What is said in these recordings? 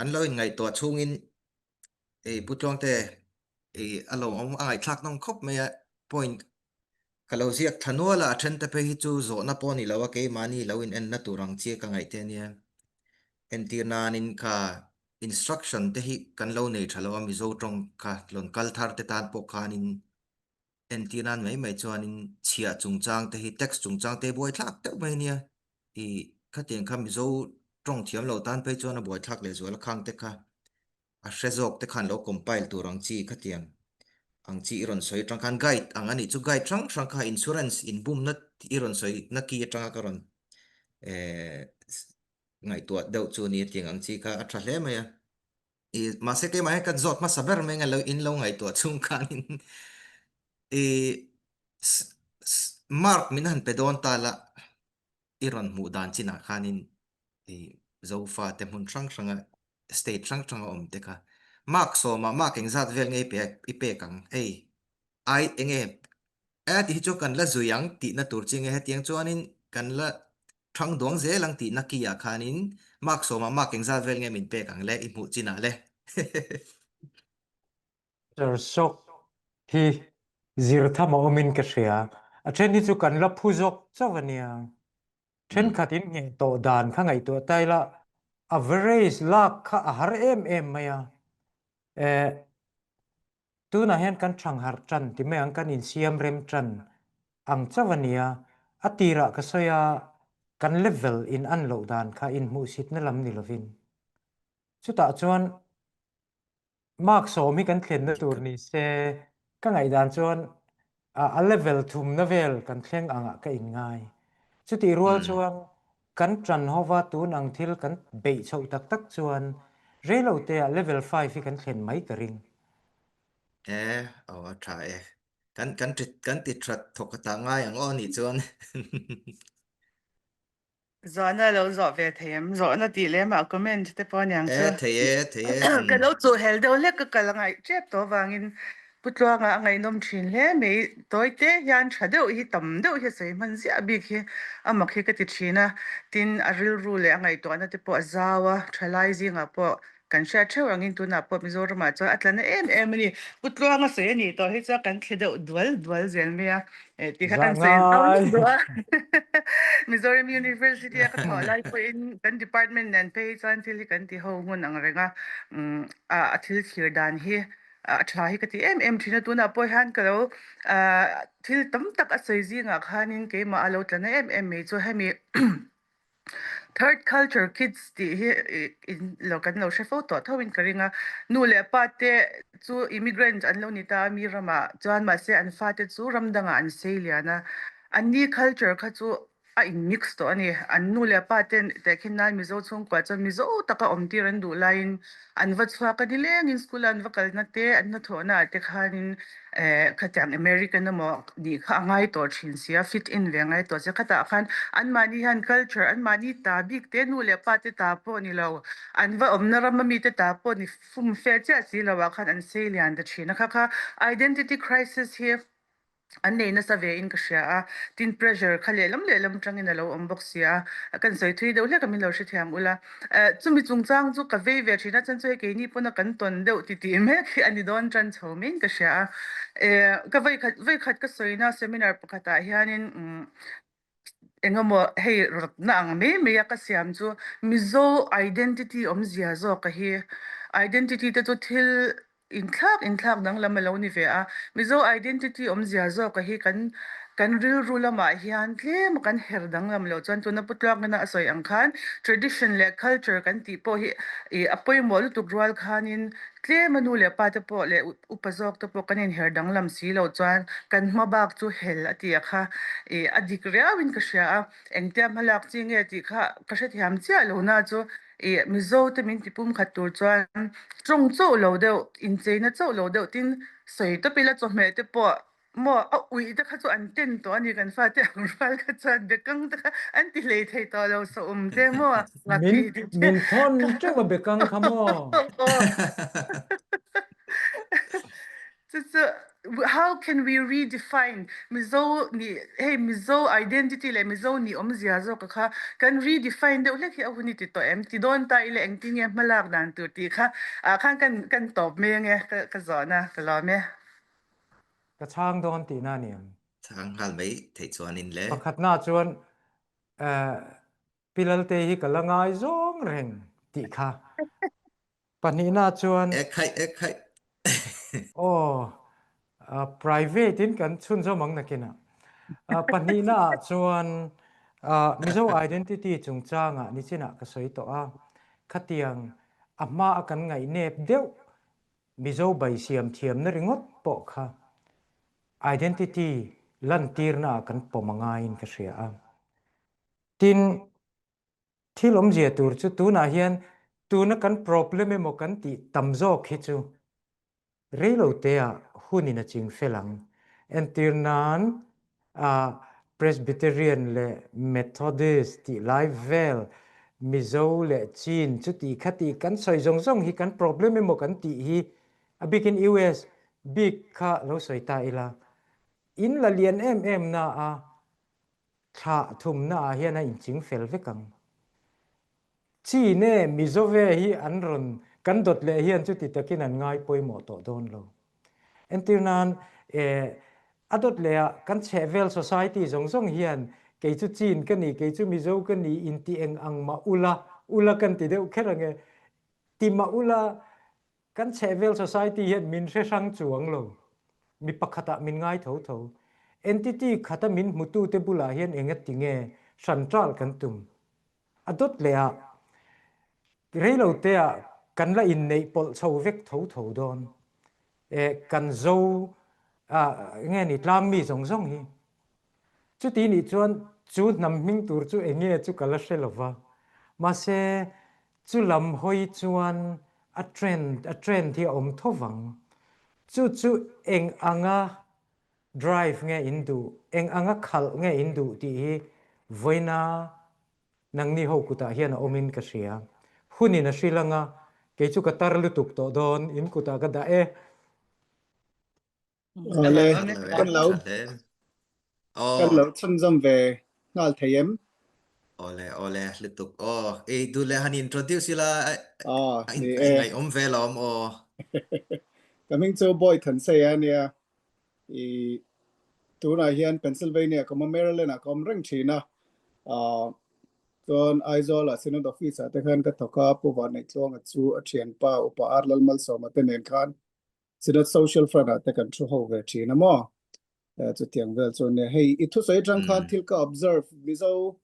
An lo inngaihtuah chhungin ei Pu Tluangte ei a lo awm a ngaihthlak nawm khawp mai a, point ka lo ziak tha nual a, a then te phei hi chu zawhna pawh a ni lo a, keimahni lo in enna tur ang chi ka ngaih te a nia. Entir nanin kha instruction te hi kan lo nei tha lo a, Mizo tawng kha rawn kal thar te tan pawh khanin entir nan mai mai chuanin chhiah chungchang te hi tax chungchang te hi buaithlak deuh mai a nia. I khatiang kha Mizo tawng thiam lo tan phei chuan a buaithlak leh zual a khang te kha a hre zawk te khan lo compile tur ang chi khatiang ang chi i rawn sawi atang khan guide ang a nih chu guide hrang hrang kha insurance inbumna i rawn sawi na ki atanga ka rawn eh ngaihtuah deuh chu a ni tiang ang chi kha a tha hle mai a. I mahse keimah hian kan zawt hmasa ber mai anga lo in lo ngaihtuah chhung khanin i mark min han pe dawn ta la i rawn hmuh dan chinah khanin i Zofa te hmun hrang hranga state hrang hranga awm te kha mark sawmah mark engzat vel nge i pek i pek ang hei ai enge e tih hi chu kan la zui ang tihna tur chi nge hetiang chuanin kan la Thang duang zel ang tihna ki ah khanin mark sawmah mark engzat vel nge min pek ang le i hmuh chinah le. Sir Sawk hi zir tham a awmin ka hria. A then hi chu kan la phu zawk chauh a nia. Thenkhat in ngheh tawh dan kha ngaihtuah ta ila average lak kha a har em em mai a. Eh, Tunah hian kan thangharh tan ti mai ang, kan insiam rem tan ang chauh a nia. A tirah ka sawi a, kan level in an loh dan kha inhmuhsitna lam ni lovin. Chutah chuan mark sawm hi kan thlenna tur ni se, ka ngaihdan chuan a level thumna vel kan thleng angah ka inngai. Chutih rual chuan kan tan hova tun ang thil kan beih chhoh tak tak chuan reiloteah level five hi kan thlen mai ka ring. E, aw a tha e. Kan kan kan ti that thawk a ta ngai ang aw nih chuan. Zawhna lo zawh ve thei em? Zawhna tih lem ah comment te pawh aniang chu. E, thei e, thei e. Ka lo chuh hel deuh hlek ka kal angaih tep tawh avangin Pu Tluanga a ngaihnawm thin hle mai. Tawi te hian tha deuh hi tam deuh hi a sawi hman ziah bik hi a mak hi ka ti thin a. Tin, a rilru leh a ngaihtuahna te pawh a zau a, thalai zingah pawh Kan hriat theuh angin tunah pawh Mizoramah chuan a tla na em em a ni. Pu Tluanga sawi a nih tawh hi chuan kan thli deuh dual dual zel mai a. Eh, ti kha kan sawi zau Zahngai! duh a. Mizoram University a ka thawh lai pawhin kan department nen phei hi chuan thil hi kan ti ho hmun ang reng a. Umm, a a thil thlir dan hi a tha hi ka ti em em thin a. Tunah pawh hian ka lo ah thil tam tak a sawi zingah khanin keimah a lo tla na em em mai chu hemi Third culture kids tih hi in lo kan lo hre fo tawh tho in ka ring a, nu leh pa te chu immigrant an lo ni ta a mi ramah chuan mahse an fate chu ram dangah an sei lian a, anni culture kha chu a in mix tawh a ni, an nu leh pa ten tehkhin nan Mizo chhungkua chuan Mizo taka awm tir an duh laiin an va chhuak a nilengin school a an va kalna te an hnathawhna ah te khanin eh khatiang American emaw nih kha a ngai tawh thin si a fit in ve a ngai tawh che khatah khan anmahni hian culture anmahni ta bik te nu leh pa te ta pawh ni lo an va awmna ram ami te ta pawh ni fum fe chiah si lo ah khan an sei lian ta thin a kha kha identity crisis hi An nei nasa ve in ka hria a, tin pressure kha lehlam lehlam atangin a lo awm bawk si a, kan sawi thui deuh hlek a min lo hrethiam ula. Eh, chumi chungchang chu ka vei ve thin a, chuan chu hei keini pawna kan tawn deuh titih mek hi a ni dawn tan chho maiin ka hria a. Eh, ka vawikhat vawikhat ka sawina seminar pakhatah hianin umm Engemaw hei rawtna ang mai mai a ka siam chu Mizo identity awmzia zawk a hi. Identity te chu thil inthlak inthlak danglam a lo ni ve a. Mizo identity awmzia zawk a hi kan kan rilru lamah hian tlem a kan her danglam loh chuan tuna Pu Tluangina a sawi ang khan tradition leh culture kan tih pawh hi ih a pawimawh lutuk rual khanin tlem a nu leh pa te pawh leh Upa zawk te pawh kan inher danglam si loh chuan kan hma bak chu hel a ti a kha ih a dik riau in ka hria a, engtia hma lak chi nge tih kha ka hrethiam chiah lo na chu ih Mizo te min ti pum khat tur chuan tawng chauh lo deuh incheina chauh lo deuh tin sawi tawp ila chawhmeh te pawh Maw a uih te kha chu an ten tawh a ni kan fate ang rual kha chuan bekang te kha an ti hlei thei tawh lo saum te maw Min ngapih te min thawn teuh a bekang kha maw. Chu chu. How can we redefine Mizo nih hei Mizo identity leh Mizo nih awmzia zawk kha kan redefine deuh hlek hi a hun i ti tawh em? Ti dawn ta ila engtin nge hmalak dan tur tih kha ah khan kan kan tawp mai ange ka ka zawhna ka lawm e. Ka chhang dawn tihna a ni ang. Chhang nghal mai theih chuanin le. Pakhatna chuan eh Pi Lalte hi ka la ngai zawng reng tih kha. Pahnihna chuan. Ek khaih, ek khaih. Aw, private in kan chhunzawm ang nakinah. Pahnihna ah chuan Mizo identity chungchangah nichinah ka sawi tawh a, khatiang a hma a kan ngaihnep deuh Mizo bai siam thiamna ringawt pawh kha identity lantirna ah kan pawm a ngaiin ka hria a. Tin, thil awmzia tur chu tunah hian tuna kan problem emaw kan tih tam zawk hi chu reilo teah hunin a ching fel ang. Entir nan Presbyterian leh Methodist tih lai vel, Mizo leh Chin chuti khati kan sawi zawng zawng hi kan problem emaw kan tih hi a bikin US bik kha lo sawi ta ila, in la lian em em na a Thlah thumna ah hian a inching fel vek ang. Chine Mizove hi an rawn kan dawt leh hian chuti takin an ngai pawimawh tawh dawn lo. Entir nan eh a dawt leh ah kan chhehvel society zawng zawng hian kei chu Chin ka ni, kei chu Mizo ka ni inti eng ang mah ula, ula kan ti deuh kher ang e, ti mah ula Kan chhehvel society hian min hre hrang chuang lo. Mi pakhatah min ngai tho tho. Entity khata min hmutute bulah hian enga ti nge hran ṭal kan tum? A dawt leh ah reilo te ah kan la inneih pawlh chho vek tho tho dawn. Eh, kan zo ah nge ni tlangmi zawng zawng hi. Chuti nih chuan chu hnam hming tur chu enge chu ka la hre lo va. Mahse, chu lam hawi chuan a trend a trend hi a awm tho vang. Chu chu eng anga drive nge in duh, eng anga khalh nge in duh tih hi vawiina nangni ho kutah hian a awmin ka hria. Hunin a hrilh anga kei chu ka tar lutuk tawh dawn, in kutah ka dah e. Awle, kan lo kan lo chhunzawm ve nghal thei em? Awle, awle, lutuk. Aw, ei du le han introduce ila Aw, a ni e. ngaih awm ve lawm aw. Ka hming chu Boy Thansei a nia. I tunah hian Pennsylvania ka awm a, Maryland ah ka awm reng thin a. Ah, chuan Aizawl ah Synod Office ah te khan ka thawk a, Pu Vanneih Tluanga chu a thianpa Upa R Lalmalsawma te nen khan Synod Social Front ah te kan thu ho ve thin a maw? Chutiang vel chu nia. Hei i thusawi atang khan thil ka observe Mizo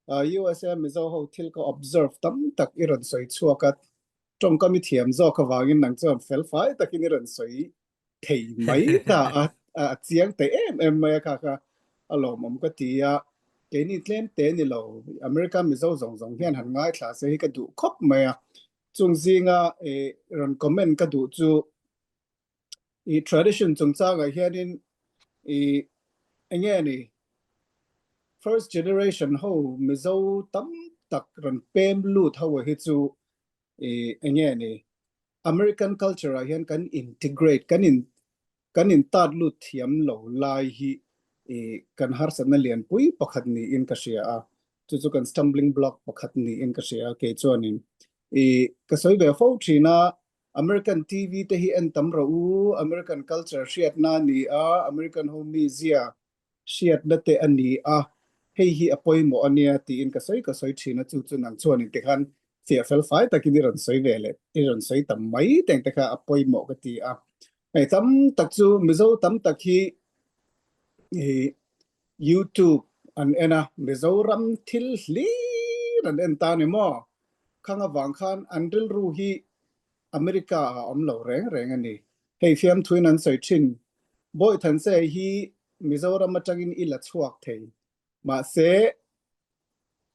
USA Mizo ho thil ka observe tam tak i rawn sawi chhuak a, tawngkam i thiam zawk avangin nang chuan fel fai takin i rawn sawi thei mai ta a, a chiang thei em em mai a kha kha a lawmawm ka ti a. Keini tlem te ni lo America Mizo zawng zawng hian han ngaithla se hi ka duh khawp mai a. Chung zinga rawn comment ka duh chu i tradition chungchangah hianin i enge ni first generation ho Mizo tam tak rawn pem lut ho hi chu i enge ni American culture ah hian kan integrate kan in Kan intat lut thiam lo lai hi kan harsatna lianpui pakhat niin ka hria a, chu chu kan stumbling block pakhat niin ka hria a, kei chuanin ka sawi ve fo thin a, American TV te hi en tam rawh u, American culture hriatna a ni a, American ho mizia hriatna te a ni a, hei hi a pawimawh a nia tiin ka sawi ka sawi thin a, chu chu nang chuanin tikhan fiah fel fai takin i rawn sawi ve leh i rawn sawi tam mai teng te kha a pawimawh ka ti a. Hei tam tak chu Mizo tam tak hi i YouTube an en a, Mizoram thil hlir an en ta ni maw? Khang avang khan an rilru hi America ah a awm lo reng reng a ni. Hei fiamthuin an sawi thin, Bawithanse hi Mizoram atangin i la chhuak thei, mahse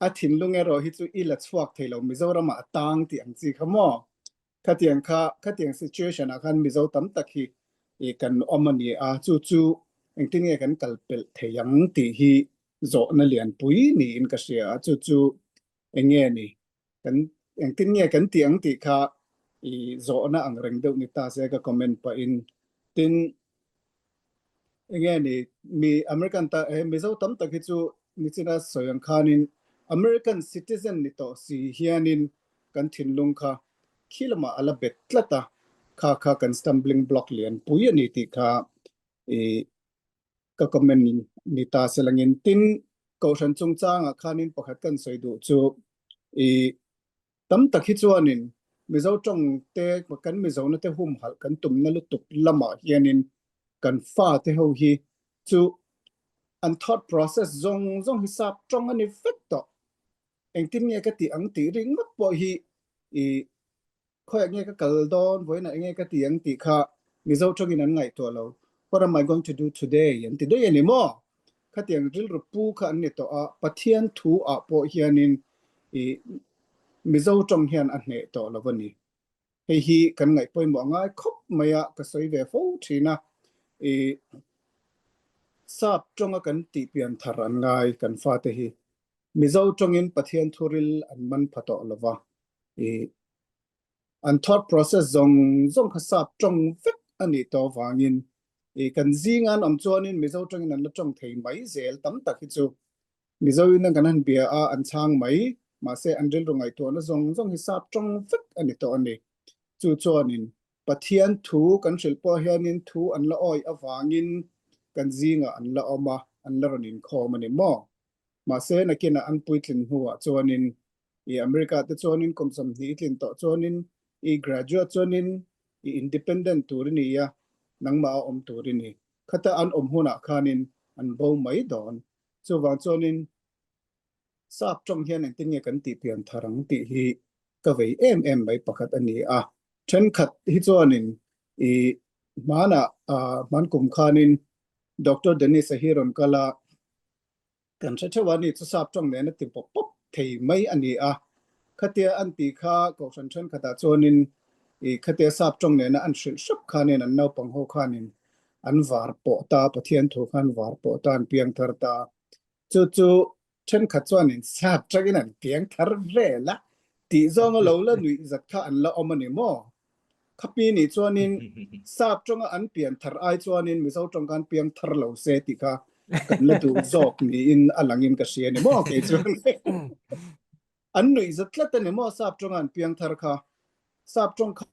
a thinlung erawh hi chu i la chhuak thei lo, Mizoram ah a tang tih ang chi kha maw? Khatiang kha, khatiang situation ah khan Mizo tam tak hi i kan awm a ni a, chu chu engtin nge kan kal pelh thei ang tih hi zawhna lianpui niin ka hria a, chu chu eng nge ni? Kan engtin nge kan tih ang tih kha i zawhna ang reng deuh ni ta se ka comment pahin. Tin. Enge ni mi American ta he Mizo tam tak hi chu nichina sawi ang khanin American citizen ni tawh si hianin kan thinlung kha khi lamah a la bet tlat a, kha kha kan stumbling block lian pui a ni tih kha i ka comment ni ta se langin. Tin, Kohhran chungchangah khanin pakhat kan sawi duh chu i Tam tak hi chuanin Mizo tawng te kan Mizona te humhalh kan tumna lutuk lamah hianin kan fate ho hi chu an thought process zawng zawng hi sap tawng a ni vek tawh. Engtin nge ka tih ang tih ringawt pawh hi i khawiah nge ka kal dawn, vawiinah enge ka ti ang tih kha Mizo tawngin an ngaihtuah lo. What am I going to do today? an ti daih a ni maw? Khatiang rilru pu kha an ni tawh a, Pathian thu ah pawh hianin i Mizo tawng hian a hneh tawh lo a ni. Hei hi kan ngaih pawimawh ngai khawp mai a, ka sawi ve fo thin a, i sap tawnga kan tih pian thar an ngai kan fate hi. Mizo tawngin Pathian thuril an man pha tawh lo va, i An thought process zawng zawng kha sap tawng vek a nih tawh avangin i kan zinga an awm chuanin Mizo tawngin an la tawng thei mai zel tam tak hi chu Mizo in an kan han bia a an chhang mai mahse an rilru ngaihtuahna zawng zawng hi sap tawng vek a ni tawh a ni. Chu chuanin Pathian thu kan hrilh pawh hianin thu an la awih avangin kan zingah an la awm a, an la rawn inkhawm a ni maw? Mahse nakinah an puitlin hnuah chuanin I America te chuanin kum 20 i tlin tawh chuanin i graduate chuanin i independent tur i ni a, nangmah a awm tur i ni. Khata an awm hunah khanin an bo mai dawn. Chuvang chuanin sap tawng hian engtin nge kan tih pian thar ang tih hi ka vei em em mai pakhat a ni a. Thenkhat hi chuanin i hmanah hman kum khanin Doctor Dennis-a hi rawn kal a, Kan hre theuh a ni chu sap tawng nen a ti pawp pawp thei mai a ni a. Khatia an tih kha Kohhran thenkhatah chuanin i khatia sap tawng nena an hrilh hrep khanin an naupang ho khanin an var pawh ta, Pathian thu khan var pawh ta, an piang thar ta. Chu chu thenkhat chuanin sap tangin an piang thar vel a tih zawnga lo la nuih zat kha an la awm a ni maw? Khapi nih chuanin sap tawnga an pian thar ai chuanin Mizo tawng khan piang thar lo se tih kha kan la duh zawk niin a langin ka hria a ni maw kei chuan. An nuih zat tlat a ni maw sap tawnga an piang thar kha. Sap tawng kha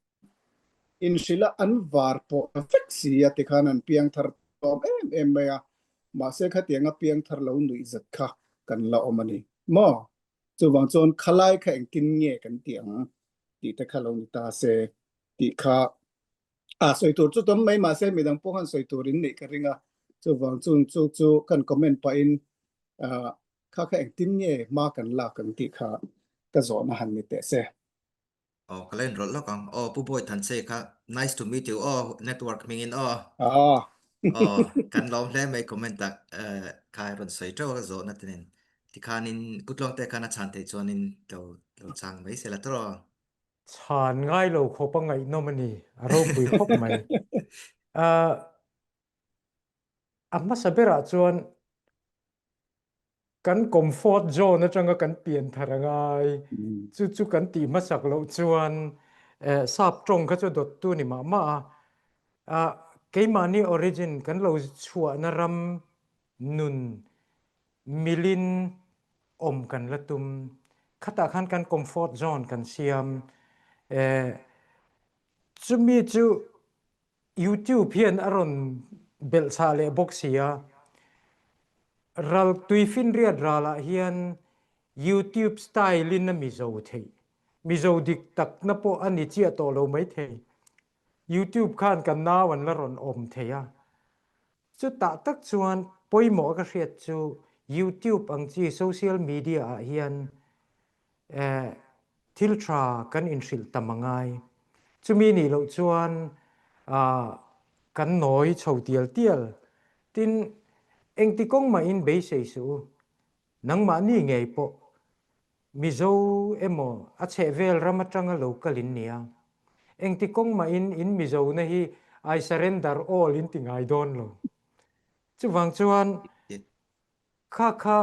inhrilh a an var pawh ta vek si a tikhan an piang thar tlawm em em mai a. Mahse khatianga piang thar lo nuih zat kha kan la awm a ni maw. Chuvang chuan khalai kha engtin nge kan tih ang tih te kha lo ni ta se tih kha a sawi tur chu tam mai mahse midang pawh khan sawi tur in neih ka ring a. Chuvang chuan chu chu kan comment pahin kha kha engtin nge hma kan lak ang tih kha ka zawhna han ni teh se. Aw ka la inrawlh lawk ang. Aw Pu Bawi Thanse kha nice to meet you aw network hmingin aw. Aw. Aw kan lawm hle mai comment ah kha i rawn sawi teuh a zawhna te nen. Tikhanin Pu Tluangte khan a chhan theih chuanin lo lo chhang mai sela tawh aw. Chhan ngai lo khawp a ngaihnawm a ni, a ropui khawp mai. A hmasa berah chuan Kan comfort zone atanga kan pian thar a ngai. Chu chu kan tih hmasak loh chuan sap tawng kha chu dawttu ni mah mah a. Ah keimahni origin kan lo chhuahna ram nun milin awm kan la tum. Khatah khan kan comfort zone kan siam. Chumi chu YouTube hian a rawn belhchhah leh bawk si a, ral tuifinriat ralah hian YouTube style in a Mizo theih. Mizo dik takna pawh a ni chiah tawh lo maithei. YouTube khan kan nau an la rawn awm thei a. Chutah tak chuan pawimawh ka hriat chu YouTube ang chi social media ah hian Thil tha kan inhrilh tam a ngai. Chumi nih loh chuan kan nawi chho tial tial. Tin, engti kawng mahin beisei suh u. Nangmahni ngei pawh Mizo emaw a chhehvel ram atanga lo kal in nia. Engti kawng mahin in Mizona hi I surrender all in ti ngai dawn lo. Chuvang chuan Kha kha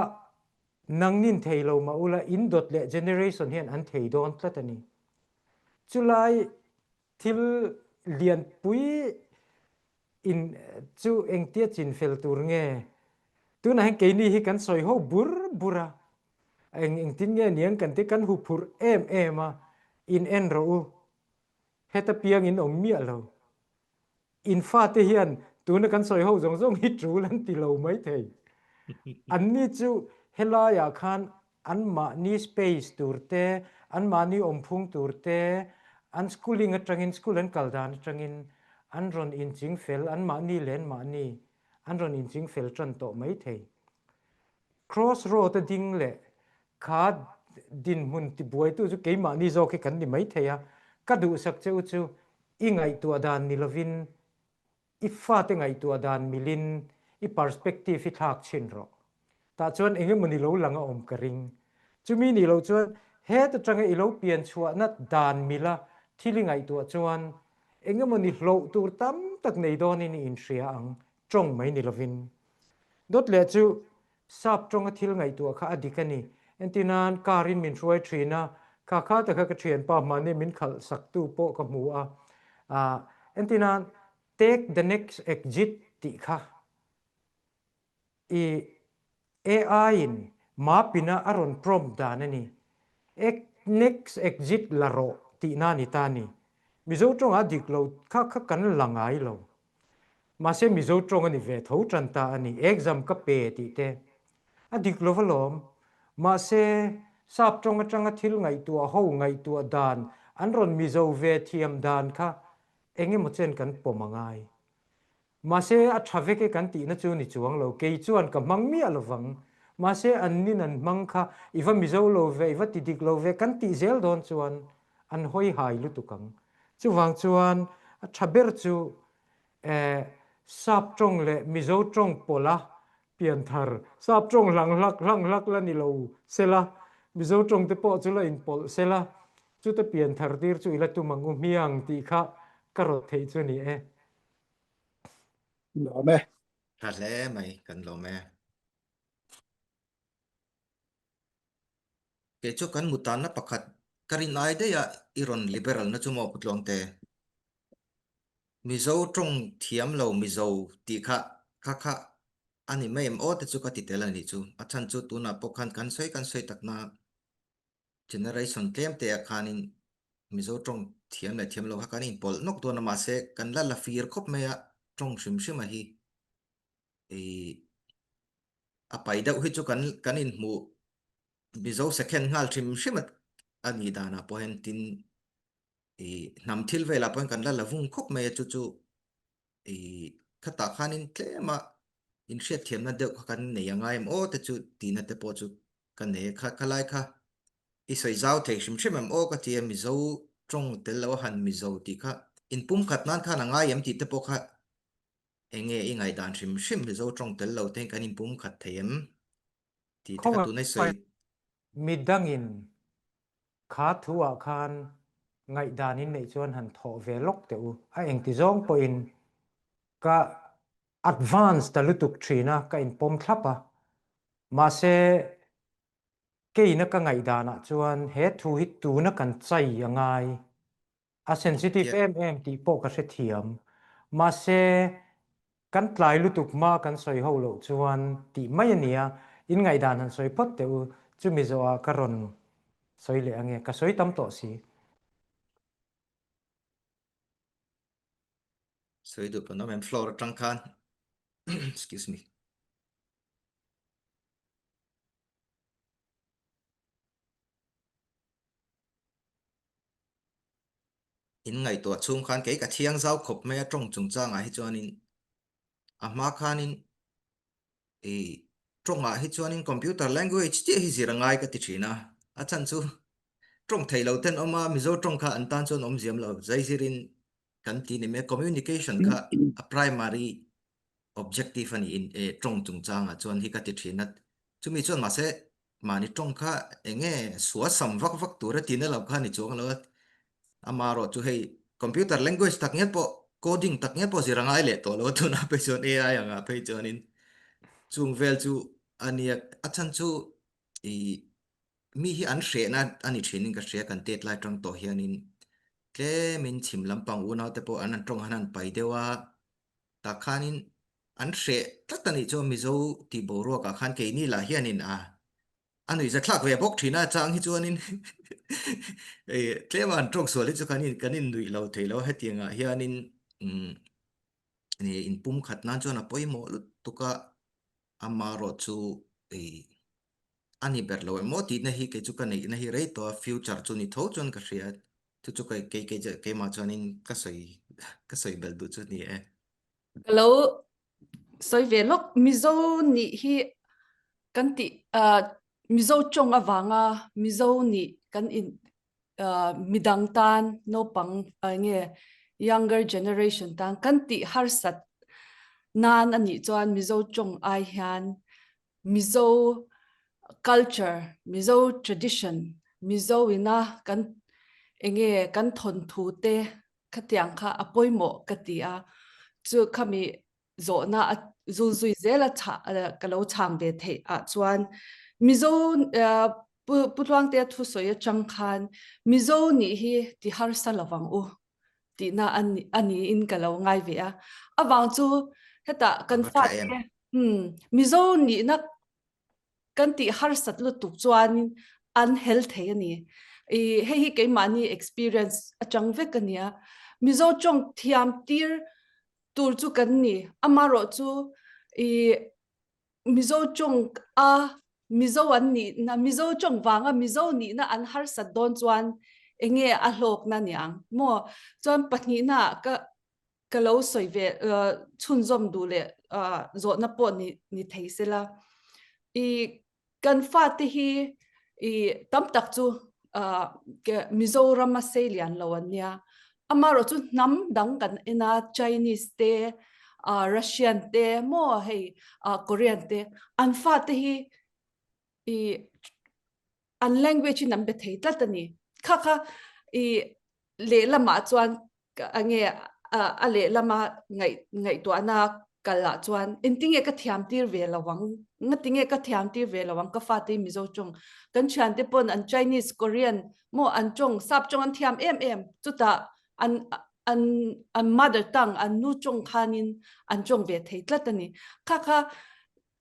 nangnin thei lo mah ula in dawt leh generation hian an thei dawn tlat a ni. Chulai thil lianpui In chu engtia chinfel tur nge? Tunah hian keini hi kan sawi ho bur bur a, eng engtin nge niang kan ti kan huphurh em em a, in en rawh u, heta piang in awm miah lo. In fate hian tuna kan sawi ho zawng zawng hi tul an ti lo maithei. Anni chu helaiah khan anmahni space tur te, anmahni awmphung tur te, an schooling atangin, school an kal dan atangin an rawn inching fel, anmahni leh anmahni an rawn inching fel tan tawh maithei. Cross road a ding leh kha dinhmun tibuaitu chu keimahni zawk hi kan ni maithei a, ka duhsak che u chu i ngaihtuah dan ni lovin I fate ngaihtuah dan milin i perspective hi thlak chhin rawh. Tah chuan eng emawni lo lang a awm ka ring. Chumi nih loh chuan het atanga i lo pian chhuahna dan mila thil i ngaihtuah chuan eng emawni hloh tur tam tak nei dawnin i inhria ang, tawng mai ni lovin. Dawt leh chu Sap tawnga thil ngaihtuah kha a dik a ni. Entirnan, car in min hruai thin a, kha kha ta kha ka thianpa mahni min khalh saktu pawh ka hmu a. Ah, entirnan, take the next exit tih kha i AI in mapina a rawn prompt dan a ni. Next exit la rawh tihna a ni ta a ni. Mizo tawngah a dik lo kha kha kan la ngai lo. Mahse Mizo tawng a ni ve tho tan ta a ni, exam ka pe tih te a dik lo alawm. Mahse sap tawng atanga thil ngaihtuah ho ngaihtuah dan an rawn Mizo ve thiam dan kha eng emaw chen kan pawm a ngai. Mahse a tha vek e kan tihna chu ni chuang lo, kei chuan ka hmang miah lo vang. Mahse an nin an hmang kha i va Mizo lo ve, i va ti dik lo ve kan tih zel dawn chuan an hawi hai lutuk ang. Chuvang chuan a tha ber chu Sap tawng leh Mizo tawng pawlha pianthar, Sap tawng hlang hlak hlang hlak la ni lo sela, Mizo tawng te pawh chu la inpawlh sela, chute pianthar tir chu i la tum ang u hmiang tih kha ka rawt theih chu ni e. Lawm e. Tha hle mai, kan lawm e. Kei chu kan mutanna pakhat ka rin ai daih a i rawn liberal na chu maw Pu Tluangte? Mizo tawng thiam lo Mizo tih kha kha kha a ni mai em aw te chu ka ti tel a nih chu. A chhan chu tunah pawh khan kan sawi kan sawi takna generation tlem te ah khanin Mizo tawng thiam leh thiam lo kha kan inpawlh nawk dawn a mahse kan la la fir khawp mai a tawng hrim hrim a hi ih a pai deuh hi chu kan kan inhmuh Mizo second nghal hrim hrim a nih danah pawh hian tin i hnam thil velah pawhin kan la la vung khawp mai a chu chu i khatah khanin tlema inhriatthiamna deuh kha kan nei a ngai em aw te chu tihna te pawh chu ka nei a kha khalai kha i sawi zau thei hrim hrim em aw ka ti a Mizo tawng tel lo a han Mizo tih kha inpumkhat nan khan a ngai em tih te pawh kha eng nge i ngaihdan hrim hrim Mizo tawng tel lo te kan inpumkhat thei em tih te kha tuna i sawi. Midangin Kha thu-ah khan ngaihdan in neih chuan han thawh ve lawk teh u. A engti zawng pawhin ka advance ta lutuk thin a, ka inpawm thlap a. Mahse, keina ka ngaihdanah chuan he thu hi tuna kan chai a ngai. A sensitive em em tih pawh ka hrethiam. Mahse, kan tlai lutuk hma kan sawi ho loh chuan tih mai a nia, in ngaihdan han sawi phawt teh u, chumi zawhah ka rawn sawi leh ange, ka sawi tam tawh si. Sawi duh pawn awm em floor atang khan excuse me. In ngaihtuah chhung khan kei ka thiang zau khawp mai a tawng chungchangah hi chuanin a hma khanin i tawngah hi chuanin computer language chiah hi zir a ngai ka ti thin a, a chhan chu tawng theih lo ten awm a Mizo tawng kha an tan chuan awm ziam lo zai zirin kan ti ni mai a communication kha a primary objective a niin e tawng chungchangah chuan hi ka ti thin a, chumi chuan mahse mahni tawng kha eng nge suasam vak vak tur a tihna lo kha a ni chuang lo a, amaherawh chu hei computer language tak nge pawh coding tak nge pawh zir a ngai leh tawh lo a tunah phei chuan AI angah phei chuanin chung vel chu a nia a chhan chu ih mi hi an hrehna a ni thinin ka hria kan tet lai tang tawh hianin tlemin chhim lampang unau te pawh an an tawng han han pai deuh a. Tah khanin an hreh tlat a nih chuan Mizo tih boruakah khan keini lah hianin a a nuihzathlak ve bawk thin a, chang hi chuanin ei tlema an tawng sual hi chu kan in kan innuih lo thei lo a, hetiangah hianin umm inpum khat nan chuan a pawimawh lutuk a, amaherawhchu ei a ni ber lo emaw tihna hi kei chu ka neihna hi rei tawh a, future chu ni tho chuan ka hria, chu chu kei kei kei keimah chuanin ka sawi ka sawi belh duh chu ni e. Ka lo sawi ve lawk, Mizo nih hi kan tih ah Mizo tawng avanga Mizo nih kan in ah midang tan naupang eng nge younger generation tan kan tih harsat nan a nih chuan Mizo tawng ai hian Mizo culture, Mizo tradition, Mizo ina kan enge kan thawnthu te khatiang kha a pawimawh ka ti a, chu khami zawhna a zul zui zel a chah ka lo chhang ve theih ah chuan Mizo Pu Pu Tluangtea thusawi atang khan Mizo nih hi ti harsa lovang u tihna a niin ka lo ngai ve a. Avang chu hetah kan fate hmm Mizo nihna kan tih harsat lutuk chuan an hel thei a ni. I hei hi keimahni experience atang vek a nia. Mizo tawng thiam tir tur chu kan ni. Amaherawh chu i Mizo tawng a Mizo an nihna Mizo tawng vanga Mizo nihna an harsat dawn chuan enge a hlawkna niang maw? Chuan pahnihna ka ka lo sawi ve chhunzawm duh leh zawhna pawh ni ni thei sela. I kan fate hi i tam tak chu Mizoram a sei lian lo an nia. Amaherawh chu hnam dang kan en a Chinese te Russian te maw hei Korean te an fate hi i an language in an be thei tlat a ni. Kha kha i lehlamah chuan enge a lehlama ngaih ngaihtuahna kalah chuan engtinge ka thiam tir ve lo ang ngatinge ka thiam tir ve lo ang ka fate hi Mizo tawng kan thiante pawn an Chinese Korean maw an tawng sap tawng an thiam em em chutah an an an mother tongue an nu tawng khanin an tawng ve thei tlat a ni. Kha kha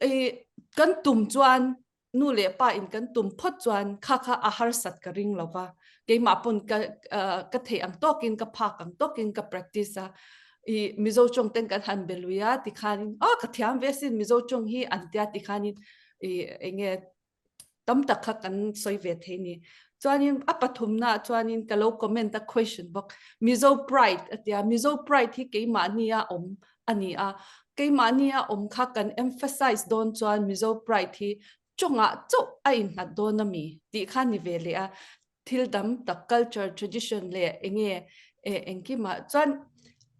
i kan tum chuan nu leh pa in kan tum phawt chuan kha kha a harsat ka ring lo va, keimah pawn ka ka theih ang tawkin ka phak ang tawkin ka practice a, i Mizo tawng ten kan han be lui a tikhanin aw ka thiam ve sin Mizo tawng hi an tia tikhanin i enge tam tak kha kan sawi ve thei ni. Chuanin a pathumna ah chuanin ka lo comment a question bawk Mizo pride a tia Mizo pride hi keimahni a awm a ni a, keimahni a awm kha kan emphasize dawn chuan Mizo pride hi chawngah chauh a innghat dawn a mi tih kha ni ve leh a, thil dam tak culture, tradition leh enge engkimah chuan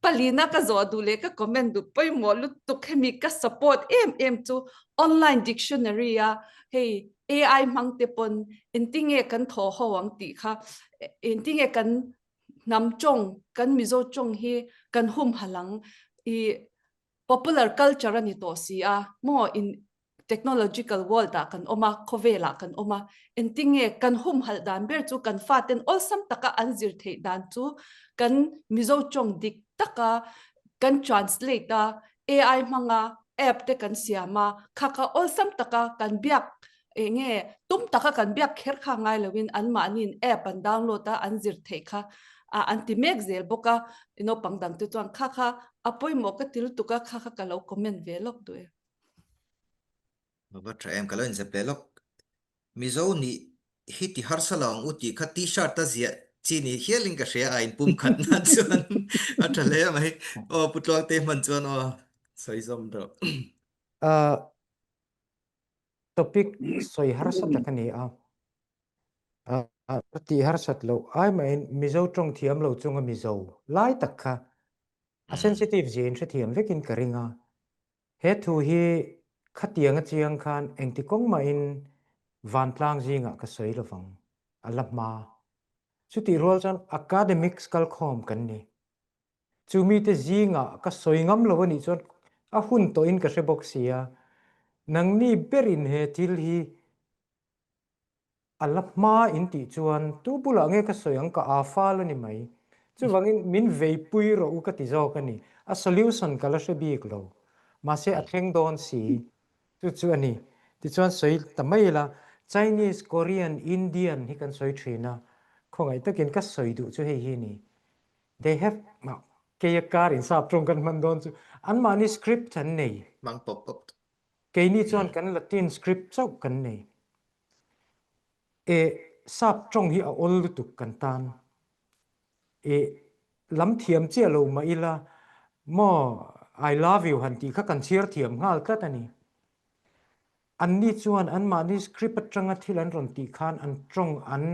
palina ka zawh duh leh ka comment duh pawimawh lutuk hemi ka support em em chu online dictionary a hei AI hmang te pawn engtinge kan thaw ho ang tih kha engtinge kan hnam tawng, kan Mizo tawng hi kan humhalh ang. I popular culture a ni tawh si a, maw in technological world ah kan awm a, khawvel ah kan awm a, engtinge kan humhalh dan ber chu kan faten awlsam taka an zir theih dan chu kan Mizo tawng dik taka kan translate a, AI hmanga app te kan siam a, kha kha awlsam taka kan biak Eng nge tum taka kan biak kher kha ngai loin anmahniin app an download a, an zir theih kha an ti mek zel bawk a, i naupang dang te chuan kha kha a pawimawh ka ti lutuk a, kha kha ka lo comment ve lawk duh e. A va tha em, ka lo inzep leh lawk. Mizo nih hi ti harsa lo ang u tih kha t-shirt a ziah chi ni hialin ka hria a inpum khat nan chuan a tha hle mai. Aw Pu Tluangte hman chuan aw sawi zawm rawh. Topic sawi harsa tak a ni a. A tih harsat loh ai mahin Mizo tawng thiam lo chunga Mizo lai tak kha a sensitive zia in hrethiam vekin ka ring a. He thu hi khatiang a chiang khan engti kawng mahin vantlang zingah ka sawi lovang a la hma. Chutih rual chuan academics kalkhawm kan ni. Chu mite zingah ka sawi ngam lo a nih chuan a hun tawhin ka hre bawk si a, nangni berin he thil hi a la hma in tih chuan tu bulah nge ka sawi ang ka aa fal a ni mai. Chuvangin min veipui rawh u ka ti zawk a ni. A solution ka la hre bik lo. Mahse a thleng dawn si. Chu chu a ni. Tichuan sawi ta mai ila, Chinese, Korean, Indian hi kan sawi thin a. Khawngaih takin ka sawi duh chu hei hi a ni. They have, keia kar insap tawng kan hman dawn chu, anmahni script an nei. Hmang pawp pawp. Keini chuan kan Latin script chauh kan nei. E, sap tawng hi a awl lutuk kan tan. E, lam thiam chiah lo mah ila, maw I love you han tih kha kan chhiar thiam nghal tlat a ni. Anni chuan anmahni script atanga thil an rawn tih khan an tawng an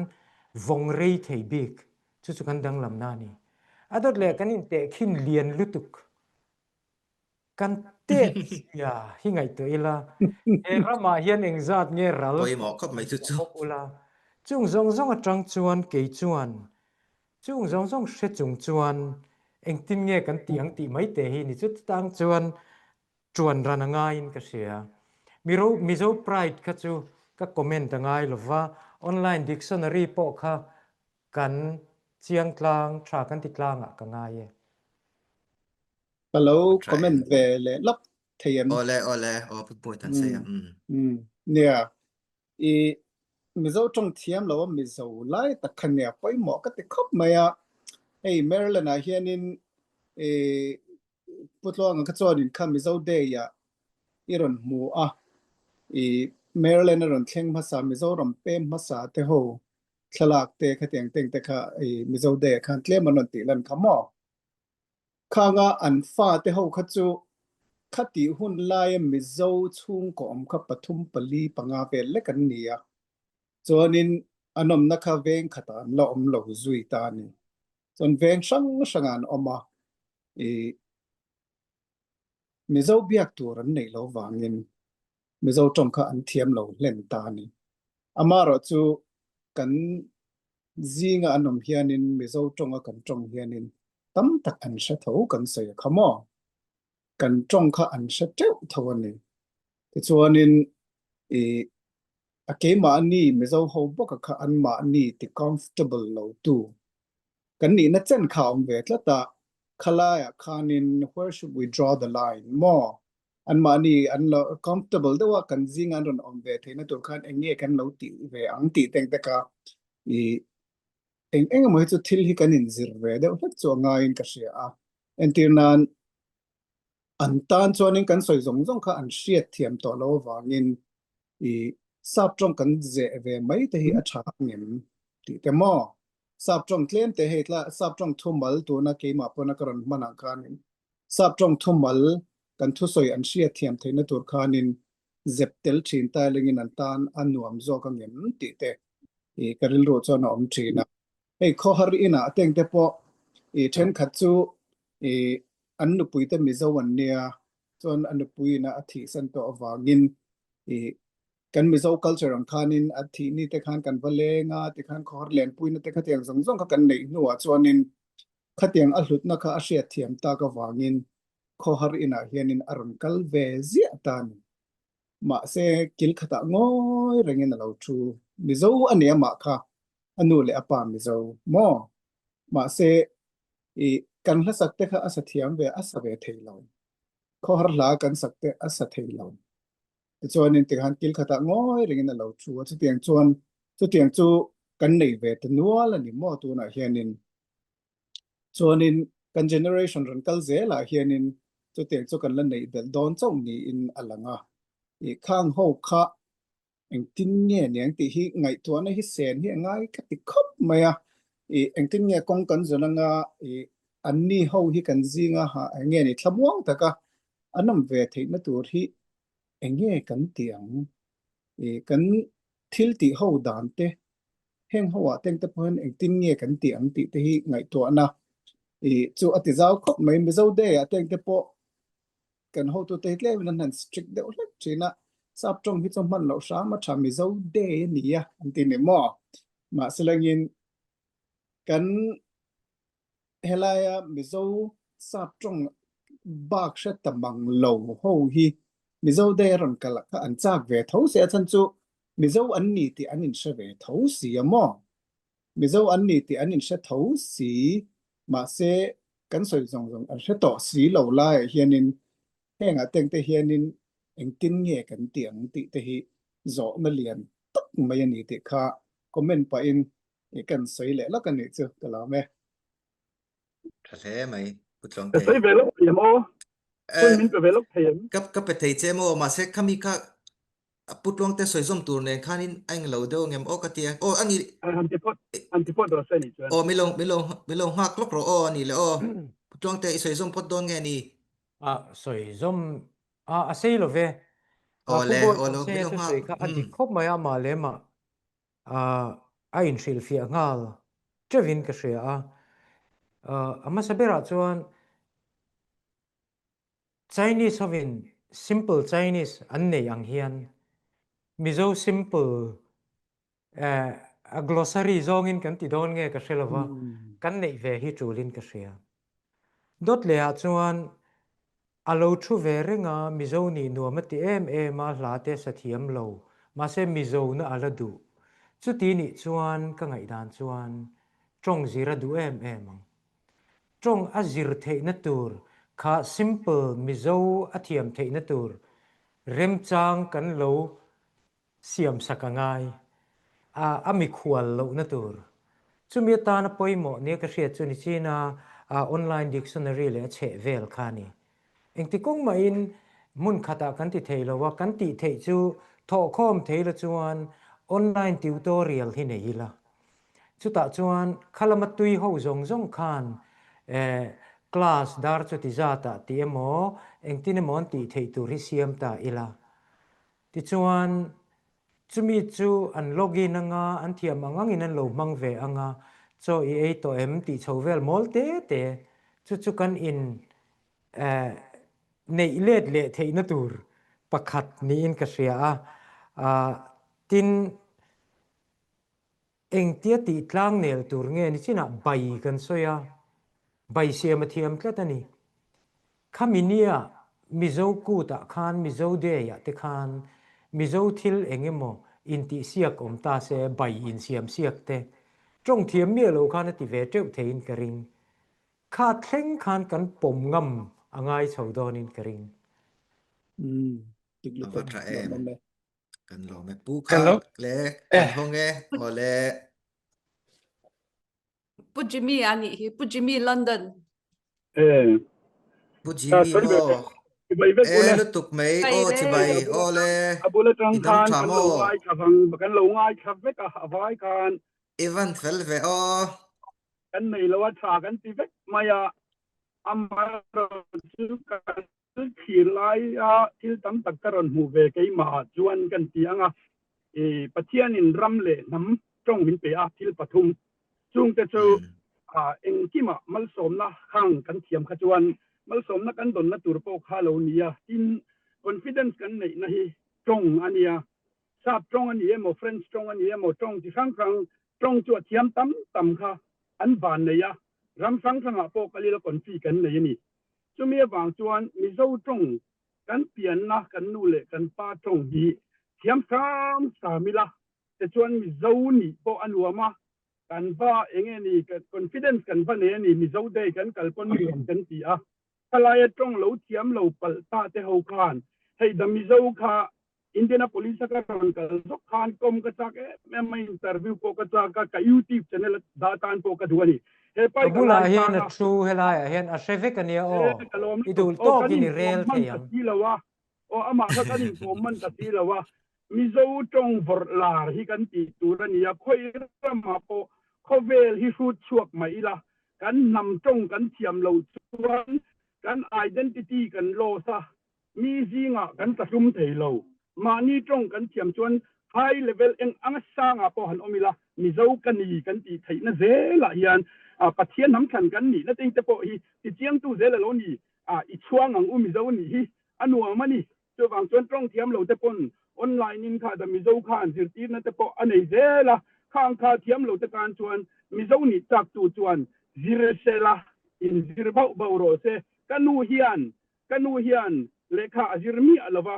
vawng rei thei bik. Chu chu kan danglamna a ni. A dawt leh kan intehkhin lian lutuk. Kan tet zia hi ngaihtuah ila, he ramah hian engzat nge ral Pawimawh khawp mai chu chu. bawk ula. Chung zawng zawng atang chuan kei chuan chung zawng zawng hre chung chuan engtin nge kan tih ang tih mai te hi ni chu tang chuan tuan ran a ngaiin ka hria. Miro Mizo Pride kha chu ka comment a ngai lova, online dictionary pawh kha kan chiang tlang tha kan ti tlangah ka ngai e. Ka lo comment ve leh lawk thei em? Awle awle aw pu pui tan sei a. Um nia i Mizo tawng thiam lo a Mizo lai tak kha nia pawimawh ka ti khawp mai a. Hei Maryland ah hianin i Pu Tluanga kha chuanin kha Mizo Day ah i rawn hmu a. I Maryland a rawn thleng hmasa Mizoram pem hmasa te ho thlalak te khatiang teng te kha i Mizo Day ah khan tlem an rawn tih lan kha maw? Khanga an fate ho kha chu khatih hun laia Mizo chhungkaw awm kha pathum pali panga vel lek an ni a, chuanin an awmna kha veng khatah an la awm lo zui ta a ni. Chuan veng hrang hrangah an awm a, ih Mizo biak tur an neih loh vangin Mizo tawng kha an thiam lo hlen ta a ni. Amaherawh chu kan zinga an awm hianin Mizo tawnga kan tawng hianin tam tak an hre tho kan sawi a kha maw? Kan tawng kha an hre teuh tho a ni. Tichuanin ih a keimahni Mizo ho bawka kha anmahni ti comfortable lo tu kan nihna chen kha a awm ve tlat a, khalaiah khanin where should we draw the line maw? Anmahni an lo comfortable deuh a, kan zinga an rawn awm ve theihna tur khan eng nge kan lo tih ve ang tih te ang te kha ih eng eng emaw hi chu thil hi kan inzir ve deuh hlek chu a ngaiin ka hria a. Entir nan an tan chuanin kan sawi zawng zawng kha an hriat thiam tawh loh avangin ih sap tawng kan zeh ve mai te hi a tha ang em tih te maw? Sap tawng tlem te hei tla sap tawng thumal tuna keimah pawna ka rawn hman ang khanin Sap tawng thumal kan thusawi an hriat thiam theihna tur khanin zep tel thin tailengin an tan a nuam zawk ang em tih te ih ka rilru chuan a awm thin a. Hei khawhar inah tengte pawh ih thenkhat chu ih an nupuite Mizo an nia chuan a nupuiin a thihsan tawh avangin ih kan Mizo culture ang khanin a thih ni te khan kan va leng a tikhan khawhar lenpuina te khatiang zawng zawng kha kan neih hnuah chuanin Khatiang a hlutna kha a hriatthiam tak avangin khawhar inah hianin a rawn kal ve ziah ta a ni. Mahse, kil khatah ngawi rengin a lo thu. Mizo a ni amah kha, a nu leh a pa Mizo maw? Mahse, i kan hla sak te kha a sa thiam ve, a sa ve thei lo. Khawhar hla kan sak te a sa thei lo. Tichuanin tikhan kil khatah ngawi rengin a lo thu a, chutiang chuan chutiang chu kan nei ve ta nual a ni maw tunah hianin Chuanin kan generation rawn kal zelah hianin chutiang chu kan la neih belh dawn chauh niin a lang a. Ih khang ho kha engtin nge niang tih hi ngaihtuahna hi sen hi a ngai ka ti khawp mai a. Ih engtin nge kawng kan zawn anga ih anni ho hi kan zinga ha eng nge ni thlamuang taka an awm ve theihna tur hi eng nge kan tih ang? Ih kan thil tih ho dan te heng ho ah teng te pawh hian engtin nge kan tih ang tih te hi ngaihtuahna ih chu a ti zau khawp mai. Mizo Day ah teng te pawh kan hotute hi tlemin an han strict deuh hlek thin a, sap tawng hi chu hman loh hram a tha Mizo Day a ni a an ti ni maw? Mahse langin kan Helaia Mizo sap tawng bak hre ta mang lo ho hi Mizo Day a rawn kal ah kha an chak ve tho si a chhan chu Mizo an ni tih an inhre ve tho si a maw? Mizo an ni tih an inhre tho si. Mahse kan sawi zawng zawng an hre tawh si lo laiah hianin hengah tengte hianin engtin nge kan tih ang tih te hi zawhna lian tak mai a ni tih kha comment pahin kan sawi leh lawk a nih chu ka lawm e. Tha hle mai, Pu Ka Tluangte. sawi ve lawk thei em aw? Hun min pe ve lawk thei em? Ka ka pe thei che maw? Mahse khami kha Pu Tluangte sawi zawm tur nen khanin a englo deuh angem aw ka ti a. Aw a ni. Han ti phawt, han ti phawt rawh se nih chuan. Aw mi lo mi lo mi lo nghak lawk rawh aw a nih le aw. Pu Tluangte i sawi zawm phawt dawn nge ni? A sawi zawm a a sei lo ve. Aw Pu le, Bawi aw lo Tluangte mi lo thu nghak. sawi kha a dik khawp mai a mah leh mah a inhrilhfiah nghal teuhin ka hria a. A hmasa berah chuan Chinese hovin simple Chinese an nei ang hian Mizo simple a glossary zawngin kan ti dawn nge ka hre lova, kan neih ve hi tulin ka hria. Dawt lehah chuan A lo thu ve reng a, Mizo nih nuam a ti em em a, hla te sa thiam lo, mahse Mizo na a la duh. Chuti nih chuan ka ngaihdan chuan tawng zir a duh em em ang. Tawng a zir theihna tur kha simple Mizo a thiam theihna tur remchang kan lo siam sak a ngai a, a mikhual lohna tur. Chumi atana pawimawh nia ka hriat chu ni chin a, online dictionary leh a chheh vel kha a ni. Engti kawng mahin hmun khatah kan ti thei lo a, kan tih theih chu thawhkhawm thei la chuan online tutorial hi nei ila. Chutah chuan khalama tui ho zawng zawng khan class dar chuti zatah tih emaw engtin emaw an tih theih tur hi siam ta ila. Tichuan, chumi chu an log in anga, an thiam ang angin an lo hmang ve anga, chaw i ei tawh em tih chho vel mawl te te, chu chu kan in eh neih let leh theihna tur pakhat niin ka hria a, ah tin Engtia tih tlang nel tur nge ni chinah bai kan sawi a, bai siam a thiam tlat a ni. Khami nia Mizo kutah khan Mizo Day ah te khan Mizo thil eng emaw intihsiak awm ta se bai insiam siak te tawng thiam miah lo khan a ti ve teuh theiin ka ring. Kha thleng khan kan pawm ngam a ngai chho dawnin ka ring. Umm, dik A va lutuk tha a, em. lawmawm e. Kan lawm e. Pu kha Hello. le kan hawng e. Awle. Pu Jimmy a nih hi. Pu Jimmy London. Eh. Pu Jimmy maw. Chibai vek E ule. lutuk mai. Chibai Aw le. chibai. Awle. A bul atang I dam khan tha kan lo maw? ngaithla vang kan lo ngaithla vek a a vai khan. I van fel ve aw. Kan nei lo a tha kan ti vek mai a. Amaherawhchu kan Thil laia thil tam tak ka rawn hmuh ve keimah ah chuan kan ti ang a, i Pathianin ram leh hnam tawng min pe a, thil pathum. Chungte chu engkimah malsawmna khang kan thiam kha chuan malsawmna kan dawnna tur pawh kha lo ni a, tin confidence kan neihna hi tawng a nia. Sap tawng a ni emaw, French tawng a ni emaw, tawng chi hrang hrang tawng chu a thiam tam tam kha an van nei a, ram hrang hrangah pawh kal ila confi kan nei a ni. Chumi avang chuan Mizo tawng kan pianna kan nu leh kan pa tawng hi thiam hram hram ila tichuan Mizo nih pawh a nuam a, kan va enge ni confidence kan va nei a ni Mizo day kan kal pawn nuam kan ti a, khalaia tawng lo thiam lo palh ta te ho khan hei the Mizo kha Indianapolis a ka rawn kal zawk khan kawm ka chak em em a, interview pawh ka chak a, ka YouTube channel a dah tan pawh ka duh a ni. He pa Ka hi ka bulah ngai hian sang a a. thu helaiah hian a hre vek a nia aw. E, ka lawm I lutuk. duh Aw, kan tawkin i inkawm rel hman thei ta ang. si lo a. Aw, amah kha kan inkawm hman ta si lo a. Mizo tawng vawrh lar hi kan tih tur a ni a, khawi ramah pawh khawvel hi hrut chhuak mai ila, kan hnam tawng kan thiam loh chuan kan identity kan loss a, Mi zingah kan tlahlum thei lo. Mahni tawng kan thiam chuan high level eng anga sangah pawh han awm ila, Mizo ka ni kan tih theihna zelah hian Pathian hnamthlan kan nihna te te pawh hi tichiangtu zel a lo ni. I chhuang ang u Mizo nih hi a nuam a ni. Chuvang chuan tawng thiam lo te pawn online in kha da Mizo khan zirtirna te pawh a nei zel a, khang kha thiam lo te tan chuan Mizo nih chak tu chuan zir sela inzir bauh bauh rawh se. Ka nu hian Ka nu hian lehkha a zir miah lo va,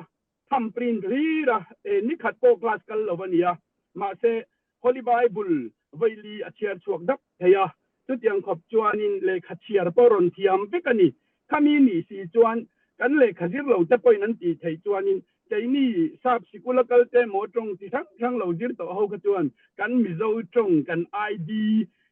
thumb print hlir a, e, nikhat pawh class kal lo a nia. Mahse, Holy Bible vawi li a chhiar chhuak dap thei a. Chutiang khawp chuanin lehkha chhiar pawh rawn thiam vek a ni. Khami nih si chuan kan lehkha zir lo te pawhin an tih theih chuanin keini sap sikul a kal te emaw tawng chi hrang hrang lo zir tawh ho kha chuan kan Mizo tawng kan ID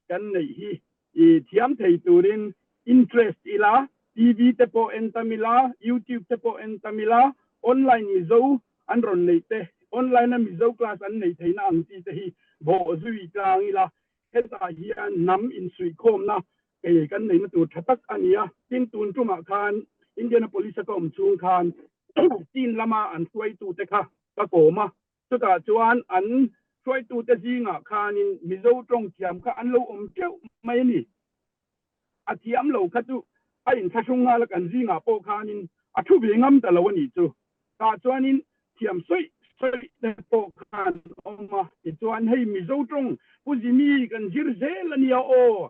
kan neih hi i thiam thei turin interest ila, TV te pawh en tam ila, YouTube te pawh en tam ila, online Mizo an rawn neih te, online a Mizo class an neih theihna ang chi te hi bawh zui tlang ila, hetah hian hnam insuihkhawmna kei kan neihna tur tha tak a ni a. Tin, tun tumah khan Indianapolis a ka awm chhung khan Chin lama an hruaitute kha ka kawm a, chutah chuan an hruaitute zingah khanin Mizo tawng thiam kha an lo awm teuh mai a ni. A thiam lo kha chu a inthlahrung nghal a, kan zingah pawh khanin a thu ve ngam ta lo a nih chu. Tah chuanin thiam sawi sawi te pawh khan awm a, tichuan hei Mizo tawng Pu Jimmy kan zir zel a nia aw,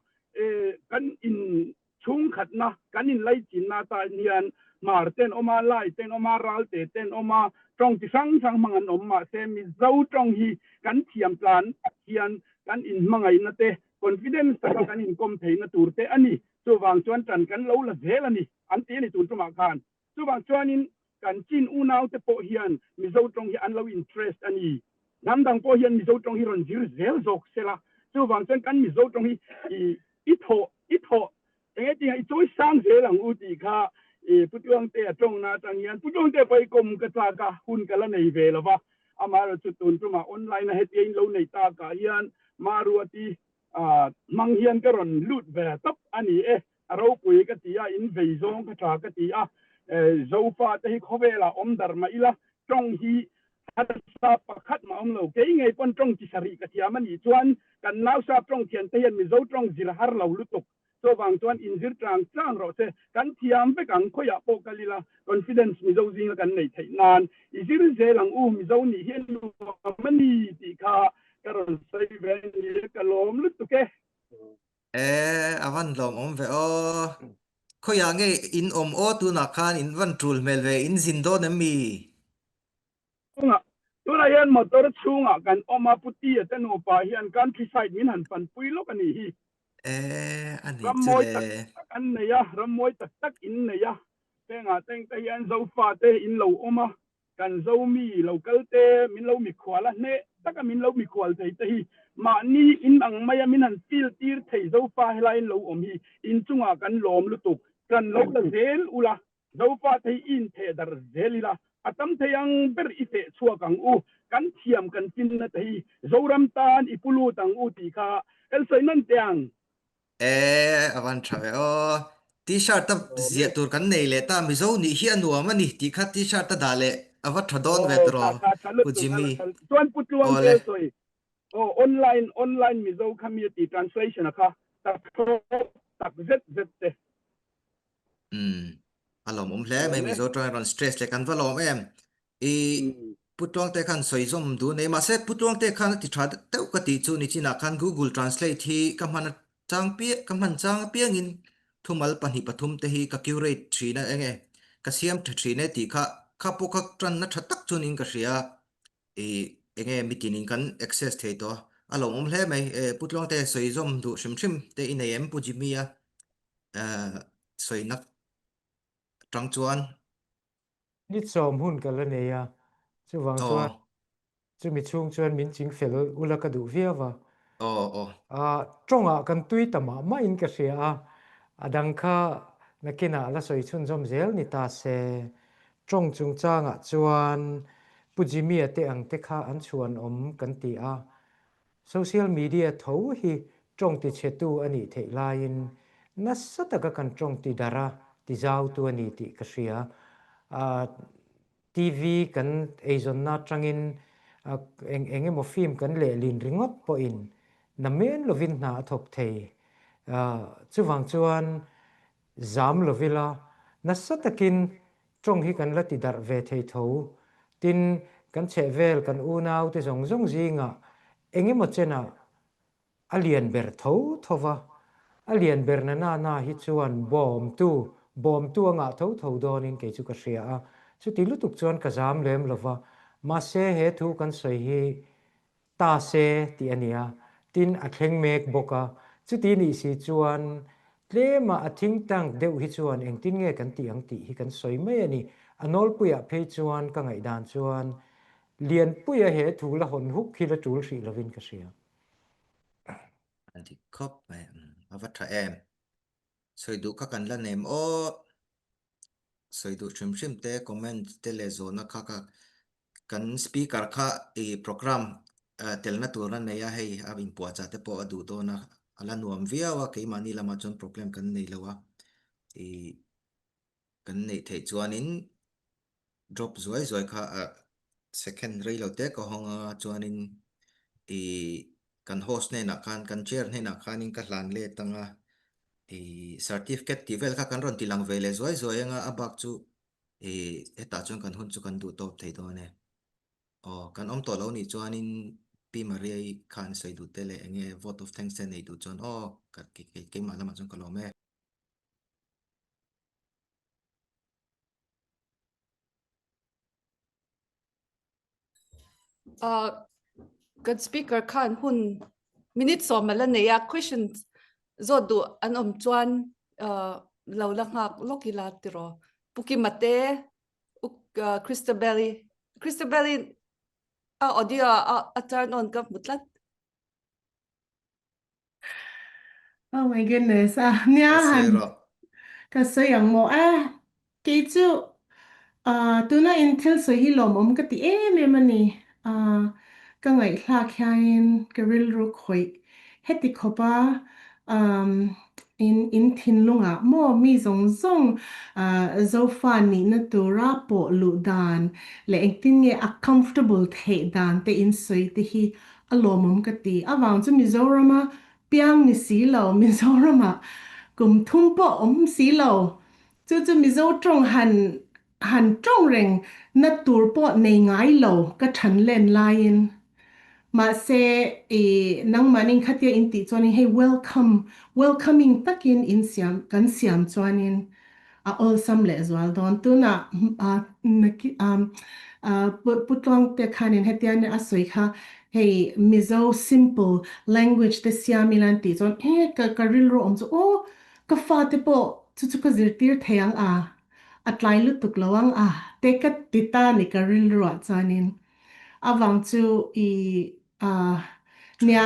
kan in chhungkhatna kan in laichinna atan hian Hmar ten awm a, Lai ten awm a, Ralte ten awm a, tawng chi hrang hrang hmang an awm mahse Mizo tawng hi kan thiam tlan hian kan inhmangaihna te confidence taka kan inkawm theihna tur te a ni. Chuvang chuan ṭan kan lo la zel a ni an ti a ni tun tumah khan. Chuvang chuanin kan Chin unaute pawh hian Mizo tawng hi an lo interest a ni. Hnam dang pawh hian Mizo tawng hi rawn zir zel zawk se la. Chuvang chuan kan Mizo tawng hi i i thawh i thawh eng nge tinga i chawi sang zel ang u tih kha i Pu Tluangtea tawngna atang hian Pu Tluangtea pawh i kawm ka chak a, hun ka la nei ve lo va. Amaherawhchu tun tumah online a hetia in lo nei takah hian Maruati hmang hian ka rawn lut ve tawp a ni e. A ropui ka ti a, in vei zawng ka tha ka ti a. Zofa te hi khawvelah awm dar mah ila, tawng hi harsa pakhat mah awm lo. Kei ngei pawn tawng chi sarih ka thiam a nih chuan kan nausap tawng thian te hian Mizo tawng zir har lo lutuk. Chuvang chuan inzir tlang tlang rawh se, kan thiam vek ang, khawiah pawh kal ila confidence Mizo zinga kan neih theih nan i zir zel ang u, Mizo nih hi a nuam a ni tih kha ka rawn sawi ve a ni e, ka lawm lutuk e. E, a van lawmawm ve aw. Khawiah nge in awm aw tunah khan in van tul hmel ve, in zin dawn em mi? Tunah tunah hian motor chhungah kan awm a, Pu Tia te nupa hian countryside min han fanpui lawk a nih hi. Eh, a nih Ram chu mawi tak le. tak an nei a, ram mawi tak tak in nei a. Hengah teng te hian Zofa te in lo awm a, kan Zomi lo kal te min lo mikhual a, hneh taka min lo mikhual thei te hi mahni in ang maia min han feel tir thei Zofa helai in lo awm hi inchungah kan lawm lutuk. Kan lo la zel ula, Zofa te hi i intheh dar zel ila, a tam thei ang ber i feh chhuak ang u, kan thiam kan finna te hi Zoram tan i pu lut ang u tih kha kan sawi nawn teh ang. E, a van tha ve aw. T-shirt a ziah tur kan nei leh ta, Mizo nih hi a nuam a ni tih kha T-shirt a dah leh a va tha dawn ve tawh Pu Jimmy. Chuan Pu Tluang Awle. te sawi aw online online Mizo kha mi a ti translation a kha ka thlawp tak zet zet te. Umm a lawmawm hle mai Mizo tawng rawn stress leh kan va lawm em. I Pu Tluangte khan sawi zawm duh nei mahse Pu Tluangte khan a ti tha deuh ka tih chu nichinah khan Google Translate hi ka hman chang piah ka hman chang apiangin thumal pahnih pathum te hi ka curate thin a enge ka siam tha thin e tih kha kha pawh kha tanna tha tak chuan ka hria i enge mitinin kan access thei tawh a a lawmawm hle mai e Pu Tluangte sawi zawm duh hrim hrim te i nei em Pu Jimmy a sawi nak tang chuan. Ni chawm hun ka la nei a, chuvang chuan chumi chhung chuan min ching fel ula ka duh viau a. Tawngah kan tui ta mah mahin ka hria a, a dang kha nakinah la sawi chhunzawm zel ni ta se. Tawng chungchangah chuan Pu Jimmy-a te ang te kha an chhuan awm kan ti a, Social media tho hi tawng tichhetu a nih theih laiin nasa taka kan tawng tidar a, tizautu a ni tih ka hria. TV kan eizawnna atangin eng eng emaw film kan lehlin ringawt pawhin namen lovin hna a thawk thei. Chuvang chuan zam lovila nasa takin Tawng hi kan la ti darh ve thei tho. Tin, kan chhehvel kan unau te zawng zawng zingah eng emaw chenah a lian ber tho tho va. A lian ber na na na hi chuan bawmtu, bawmtu a ngah tho tho dawnin kei chu ka hria a. Chuti lutuk chuan ka zam lem lo va. Mahse, he thu kan sawi hi ta se tih a ni a, tin a thleng mek bawk a. Chuti nih si chuan tlema a think tank deuh hi chuan engtin nge kan tih ang tih hi kan sawi mai a ni. A nawlpuiah phei chuan ka ngaihdan chuan Lianpuia he thu la hawn huk hi la tul hrih lovin ka hria. A dik khawp mai, a va tha em. Sawi duh kha kan la nem aw. Sawi duh hrim hrim te comment te leh zawhna kha ka kan speaker kha i program telna tur a nei a hei a inpuahchah te pawh a duh dawn a a la nuam viau a keimahni lamah chuan problem kan nei lo a i kan neih theih chuanin drop zuai zuai kha a second rei lo te ka hawng a chuanin i kan host hnenah khan kan chair hnenah khanin ka hlan let ang a i certificate tih vel kha kan rawn ti lang ve leh zuai zuai ang a a bak chu i hetah chuan kan hun chu kan duh tawp thei dawn e aw kan awm tawh lo nih chuanin Pi Maria-i khan sawi duh te leh eng nge vote of thanks te nei duh chuan aw ka keimah lamah chuan ka lawm e. Uh, kan speaker khan hun minute sawm ala nei a question zawt duh an awm chuan uh, lo la nghak lawk ila tiraw Pukima te uh, Christabelli Christabelli a audio a, a turn on ka hmu tlat Oh my goodness. Ah, nia Ka sawi han rawh. ka sawi ang maw? Ah, kei chu ah tuna in thil sawi hi lawmawm ka ti em em a ni. Ah, ka ngaihthlak hianin ka rilru khawih heti khawp a um in in thinlungah maw mi zawng zawng ah zofa nihna tura pawh luh dan leh engtin nge a comfortable theih dan te in sawi te hi A lawmawm ka ti. Avang chu Mizorama piang ni si lo, Mizoramah kum thum pawh awm si lo. Chu chu Mizo tawng han han tawng reng na tur pawh nei ngai lo ka than len laiin. Mahse i nangmahnin khatia in tih chuanin hei welcome, welcoming takin in siam kan siam chuanin a awlsam leh zual dawn. Tunah Pu Tluangte khanin hetian a sawi kha hei Mizo simple language te siam ila an tih chuan he ka ka rilru awm chu aw ka fate pawh chu chu ka zirtir thei ang a, a tlai lutuk lo ang a te ka ti ta ni ka rilruah chuanin avang chu i nia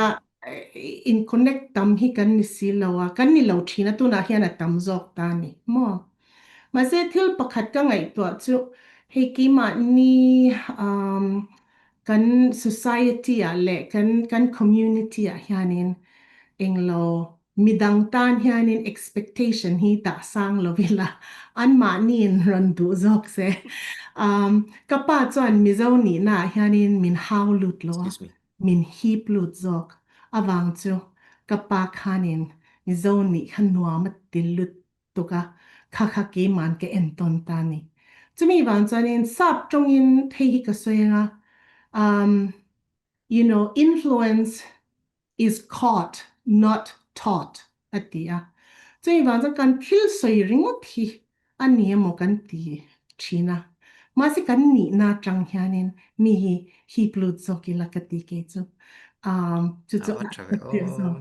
in connect tam hi kan ni si lo a, kan ni lo thin a, tunah hian a tam zawk ta a ni maw? Mahse thil pakhat ka ngaihtuah chu hei keimahni um kan society ah leh kan kan community ah hianin englo midang tan hianin expectation hi dah sang lo ila anmahniin rawn duh zawk se. Um ka pa chuan Mizo nihna ah hianin min hau lut lo a. Excuse me. Min hip lut zawk avang chu ka pa khanin Mizo nih kha nuam a ti lut tuk a, kha kha keiman ka entawn ta a ni. Chumi vang chuanin sap tawngin hei hi ka sawi ang a, um, you know, influence is caught not taught a ti a. Chumi vang chuan kan thil sawi ringawt hi a ni emaw kan ti thin a, mahse kan nihna atang hianin mi hi hip lut zawk ila ka ti kei chu. Um, chu chu A va tha ve aw.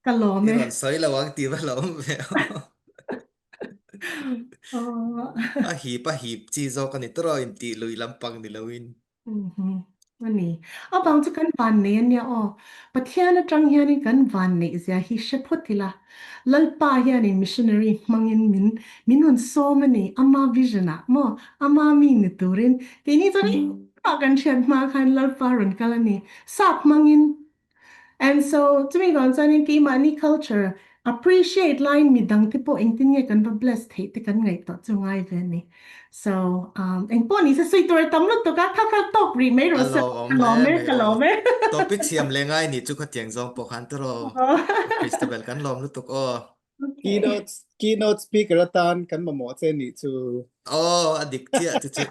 Ka lawm I e. rawn sawi lo ang tih va lo awm ve aw. A hip a hip chi zawk a ni tawrh aw intih lui lampang ni loin. A ni. A vang chu kan van nei a nia aw. Pathian atang hianin kan van neih zia hi hre phawt ila. Lalpa hianin missionary hmangin min min rawn sawm a ni. Ama vision ah maw? Ama mi ni turin. Keini chuan engmah kan hriat hma khan Lalpa rawn kal a ni. Sap hmangin And so, chumi vang chuanin keimahni culture appreciate laiin midang te pawh engtin nge kan va bless theih te kan ngaihtuah chu ngai ve a ni. So, um, engpawh ni se sawi tur a tam lutuk a, kha kha tawk rih mai rawh A se. lawmawm Ka lawm hle e, mai ka aw. lawm e. Topic siam leh ngai ni chu khatiang zawng pawh khan tawrh aw. Christabel kan lawm lutuk aw. Okay. Keynote, keynote speaker atan kan mamawh che nih chu. Aw, a dik chiah chu chu.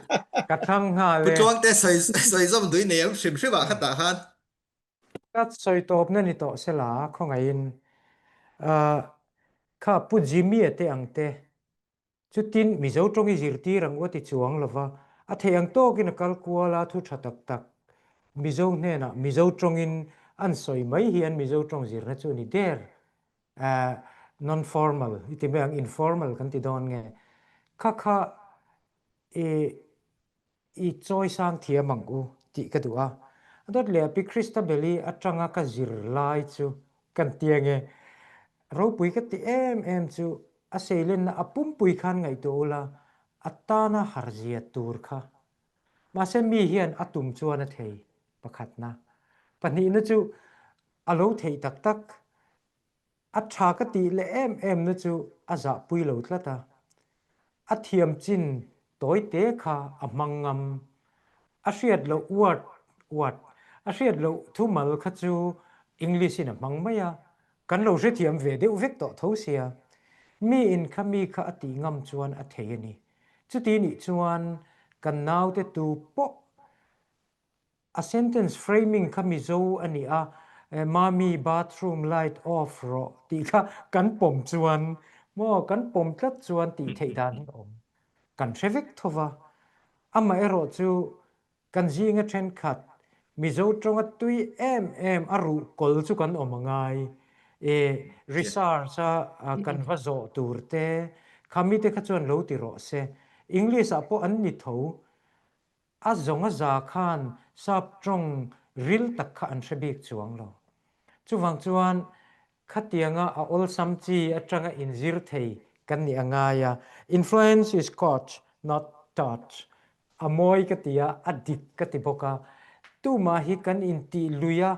Ka thlang nghal Pu e. Tluangte sawi sawi zawm dui nei em hrim hrim ah khatah khan. Ka sawi tawpna ni tawh se la, khawngaihin kha Pu Jimmy-a te ang te, chutin Mizo tawng i zirtir ang u a ti chuang lo va, a theih ang tawkin a kal kual a, thu tha tak tak Mizo hnenah Mizo tawngin an sawi mai hian Mizo tawng zirna chu a ni der. Non formal i ti mai ang, informal kan ti dawn nge. Kha kha i i chawi sang thiam ang u tih ka duh a. A dawt leh a Pi Christabel-i atanga ka zir lai chu kan ti ange. Ropui ka ti em em chu a seilenna a pumpui khan ngaihtuah ula a tana harzia tur kha. Mahse mi hian a tum chuan a thei pakhatna. Pahnihna chu a lo theih tak tak. A tha ka tih leh em em na chu a zahpui lo tlat a. A thiam chin tawi te kha a hmang ngam. A hriat loh word word a hriat loh thumal kha chu English in a hmang mai a, kan lo hrethiam ve deuh vek tawh tho sia. Mi in kha mi kha a tih ngam chuan a thei a ni. Chuti nih chuan kan naute tu pawh A sentence framing kha Mizo a ni a, Mami bathroom light off rawh tih kha kan pawm chuan maw kan pawm tlat chuan tih theih dan hi a awm. Kan hre vek tho va. Amaherawh chu kan zinga thenkhat Mizo tawnga tui em em a ruh kawl chu kan awm a ngai. E research a kan va zawh tur te kha mite kha chuan lo ti rawh se. English ah pawh an ni tho. A zawng a za khan sap tawng ril tak kha an hre bik chuang lo. Chuvang chuan khatianga a awlsam chi atanga inzir thei kan nih a ngai a, influence is caught not taught. A mawi ka ti a, a dik ka ti bawk a. Tumah hi kan intih lui a,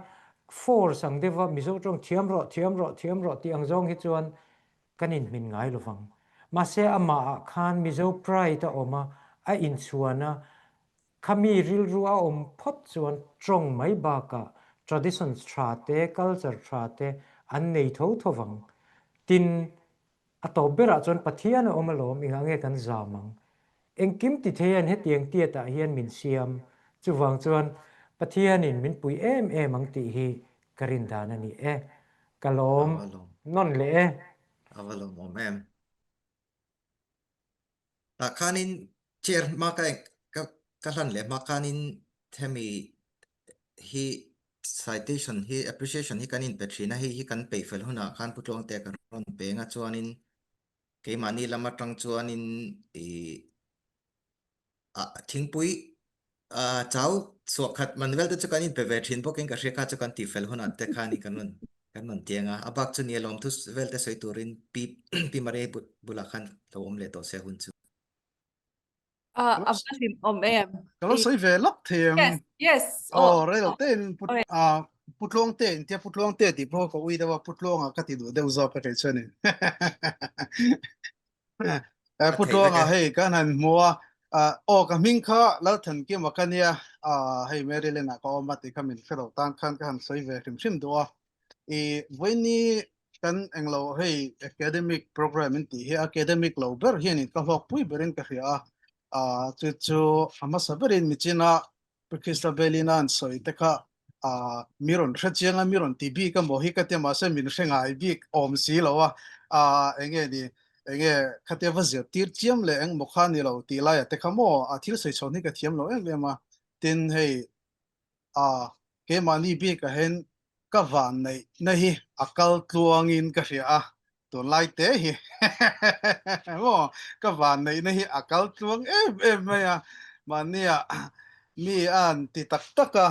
force ang deuha Mizo tawng thiam rawh, thiam rawh, thiam rawh tih ang zawng hi chuan kan inhmin ngai lovang. Mahse amahah khan Mizo pride a awm a, a inchhuan a, khami rilru a awm phawt chuan tawng mai bakah traditions tha te, culture tha te an nei tho tho vang. Tin, a tawp berah chuan Pathian a awm alawm, engah nge kan zam ang? Engkim ti theian hetiang tiatah hian min siam, chuvang chuan Pathianin min pui em em ang tih hi ka rin dan a ni e. Ka lawm nawn leh e. A va lawmawm em. Tah khanin chair hma ka ka ka hlan leh hma khanin hemi hi citation hi appreciation hi kan inpe thin a, hei hi kan peih fel hunah khan Pu Tluangtea kan rawn peng a chuanin Keimahni lam atang chuanin ih ah thingpui ah chau chhuah khat man vel te chu kan inpe ve thin bawkin ka hria kha chu kan tihfel hunah te khanin kan rawn kan rawn tiang a, a bak chu nia lawmthu vel te sawi turin Pi Pi Maria bulah khan lo awm leh tawh se hun chu. A a va hlim awm em. Ka lo sawi ve lawk thei ang. Yes, yes. Oh, rei lo te in pu a Putluang te in tia Putluang te tih pawh ka ui deuh a Putluanga ka ti duh deuh zawk a kei chuan in. A Putluanga hei kan han hmu a aw ka hming kha Lalthankima ka nia a hei Maryland ah ka awm a tih kha min hre lo tan khan ka han sawi ve hrim hrim duh a. I vawiini kan englo hei academic program in tih hi academic lo ber hianin ka hlawkpui berin ka hria a, ah chu chu a hmasa berin michina Pu Christabelina an sawi te kha ah mi rawn hre chiang a mi rawn ti bik a maw hi ka tia mahse min hre ngai bik awm si lo a, ah enge ni enge khatia va zir tir chiam leh engmaw kha ni lo tih laiah te kha maw a thil sawi chhawn hi ka thiam lo em em a, tin hei A, keimahni bikah hian ka vanneihna hi a kal tluangin ka hria a, tunlai te hi maw ka vanneihna hi a kal tluang em em mai a, mahnia mi a han ti tak tak a,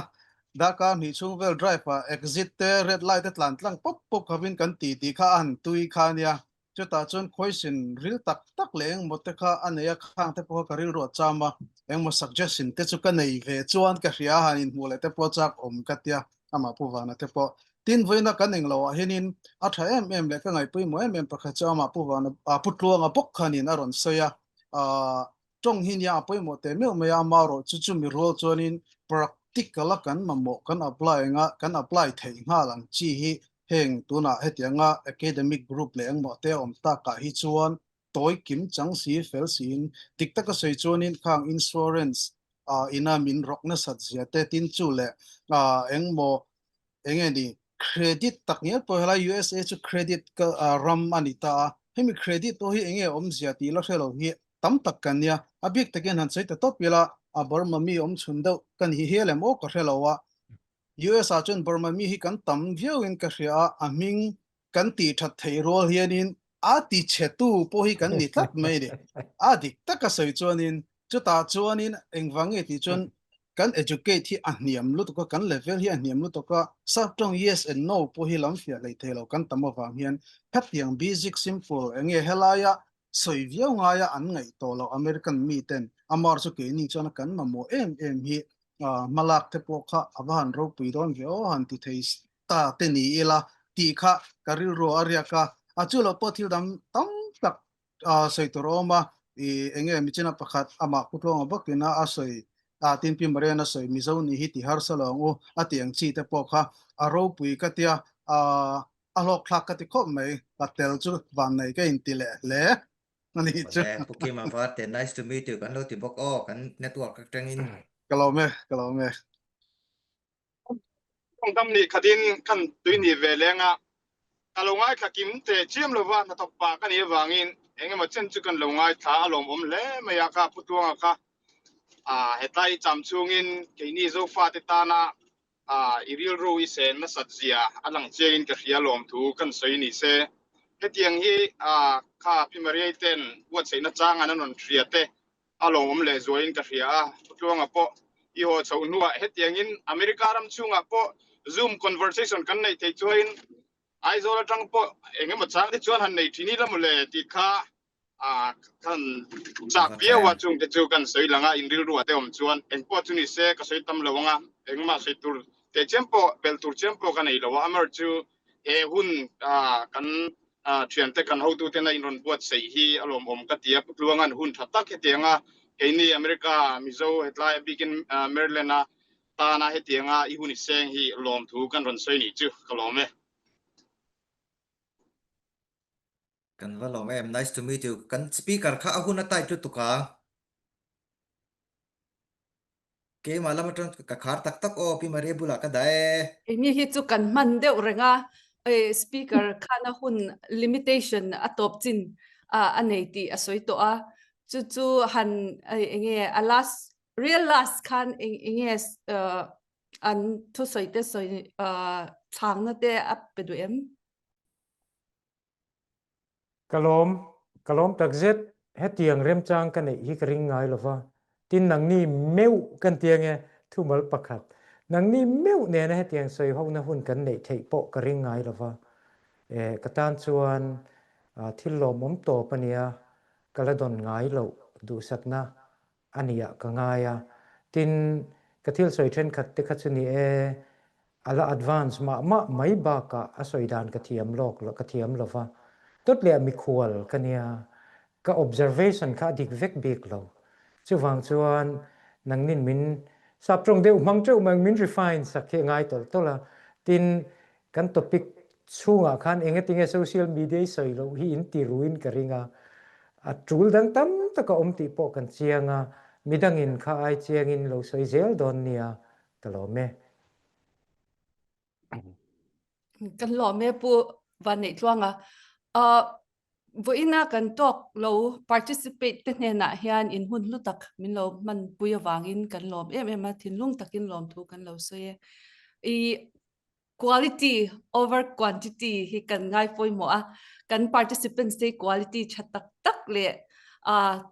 darkar hnih chhung vel drive ah exit te red light te tlan tlang pawp pawp khavin kan ti tih kha a han tui kha a nia. Chutah chuan question ril tak tak leh engmaw te kha a nei a, khang te pawh kha ka rilru a cham a, engmaw suggestion te chu ka nei ve chuan ka hria a, han inhmuh leh te pawh chak awm ka tia, amah Pu Vana te pawh. Tin, vawiina kan englo ah hianin a tha em em leh ka ngaihpawimawh em em pakhat chu amah Pu Vana, Pu Tluanga bawk khanin a rawn sawi a, tawng hi nia a pawimawh teh meuh mai a, amaherawh chu chumi rual chuanin practical a kan mamawh kan apply anga kan apply theih nghal ang chi hi heng tunah hetianga academic group leh engmawh te a awm takah hi chuan tawi kim chang si fel siin dik taka sawi chuanin khang insurance ah ina min rawk nasat zia te tin chu leh ah engmaw enge ni credit tak ngial pawh helai USA chu credit ka ram a ni ta a, hemi credit pawh hi enge awmzia tih la hre lo hi tam tak kan nia, a bik takin han sawi ta tawp ila a Burma mi awm chhun deuh ka ni hial em aw ka hre lo a. US ah chuan Burma mi hi kan tam viau in ka hria a, a hming kan tih that theih rual hianin a ti chhe tu pawh hi kan ni tlat mai a ni. A dik taka sawi chuanin chutah chuanin engvang nge tih chuan kan educate hi a hniam lutuk a, kan level hi a hniam lutuk a, saptawng yes and no pawh hi lam fiah hlei thei lo kan tam avang hian khatiang basic simple enge helaia sawi viau ngaia an ngaih tawh loh American miten amar chu keini chuan kan mamawh em em hi hmalak te pawh kha a va han ropui dawn ve aw han ti thei ta te ni ila tih kha ka rilru a riak a, a chu loh pawh thil dang tam tak sawi tur a awm a, i enge michina pakhat amah Putluanga bawkin a sawi a tin Pi Marian a sawi Mizo nih hi ti harsa lo ang u a tih ang chi te pawh kha a ropui ka tia a hlawk thlak ka ti khawp mai, ka tel chu vannei ka inti leh hle a nih chu. Awle, Pu Kima Varte, nice to meet you kan lo ti bawk aw, kan network atangin. Ka lawm e, ka lawm e. Tawngkam nih khatin khan tui nih ve leng a, ka lo ngaithla kim teh chiam lova hnathawk pah ka nih avangin engemaw chen chu kan lo ngaithla a lawmawm hle mai a kha Pu Tluanga kha hetlai i cham chhungin keini Zofate tana i rilru i sen nasat zia a lang chiangin ka hria lawmthu kan sawi ni se. Hetiang hi kha Pi Mariai ten buatsaihna chang an rawn hria te A lawmawm leh zualin ka hria a, Thutluanga pawh i haw chhoh hnuah hetiangin America ram chhungah pawh Zoom conversation kan neih theih chuain Aizawl atang pawh eng emaw chang te chuan han nei thin ila mawle tih kha kan chak viau a, chungte chu kan sawi lang a, in rilruah te awm chuan engpawh chu ni se ka sawi tam lo ang a, engmah sawi tur teh chiam pawh belh tur chiam pawh ka nei lo a, Amar chu he hun kan Thiante kan hotuten a inrawn buatsaih hi a lawmawm ka ti a, Pu Tluanga'n hun tha tak hetianga keini America Mizo hetlai a bikin Maryland a tana hetianga i hun i seng hi lawmthu kan rawn sawi nih chu ka lawm e. Kan va lawm em, nice to meet you. Kan speaker kha a hun a tight lutuk a. Keimah lam atang ka khar tak tak aw Pi Maria bulah ka dah e. Enge hi chu kan hman deuh reng a, speaker khana hun limitation a tawp chin a nei tih a sawi tawh a, chu chu han enge a last real last khan enge an thusawi te sawi chhangna te a pe duh em? Ka lawm, ka lawm takzet. Hetiang remchang ka neih hi ka ring ngai lo va. Tin, nangni meuh kan ti ange, thumal pakhat. Nangni meuh nena hetiang sawi hona hun kan neih theih pawh ka ring ngai lo va. Eh, ka tan chuan thil lawmawm tawp a nia, ka la dawn ngai loh duhsakna a nia ka ngai a. Tin, ka thil sawi thenkhat te kha chu ni e, a la advance mah mah mai bakah a sawi dan ka thiam lawk lo, ka thiam lo va. Dawt leh mikhual ka nia, ka observation kha a dik vek bik lo. Chuvang chuan nangnin min saptawng deuh hmang teuh mai min refine sak hi a ngai tawlh tawlh a. Tin, Kan topic chhungah khan engatinge social media i sawi loh hi in ti ruin ka ring a, a tul dang tam tak a awm tih pawh kan chiang a, midangin kha ai chiangin lo sawi zel dawn nia ka lawm e. Kan lawm e Pu Vanneih-Tluanga. Vawiina kan talk lo participate te hnenah hian in hun hlu tak min lo hmanpui avangin kan lawm em em a, thinlung takin lawmthu kan lo sawi e. I Quality over quantity hi kan ngai pawimawh a, kan participants te hi quality tha tak tak leh ah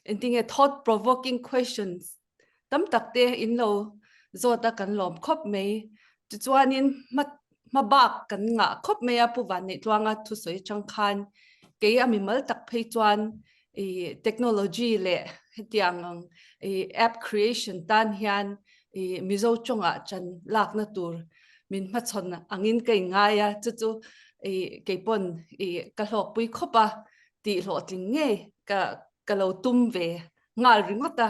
engtinge thought provoking questions tam tak te in lo zawt a kan lawm khawp mai. Tichuanin hma hma bak kan ngah khawp mai a Pu Vanneih-Tluanga thusawi atang khan kei a mimal tak phei chuan i technology leh hetiang ang i app creation tan hian i Mizo tawngah chan lakna tur min hmachhawn angin ka inngai a, chu chu i keipawn i ka hlawkpui khawp a tih hlawhtling ngei ka ka lo tum ve nghal ringawt a,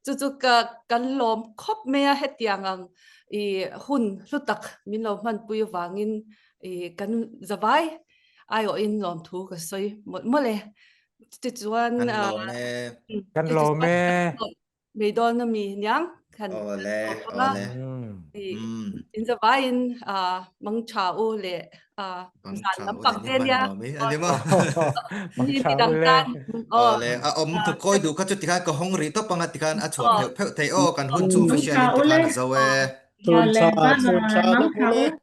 chu chu ka kan lawm khawp mai a hetiang ang i hun hlu tak min lo hmanpui avangin i kan zavai aiawhin lawmthu ka sawi mawlh mawlh e. Tichuan Kan lawm e. Kan lawm e. Mei dawn a mi niang kan Awle awle. In zavaiin mang tha u le zan lampang te nia. Ani maw? Mang tha u le. Awle a awm tu kawi duh kha chu tikhan ka hawng rih tawp anga tikhan a chhuah pheuh pheuh thei aw kan hun chu official in tikhan a zo e. Chhun tha, chhun tha hlawm ule.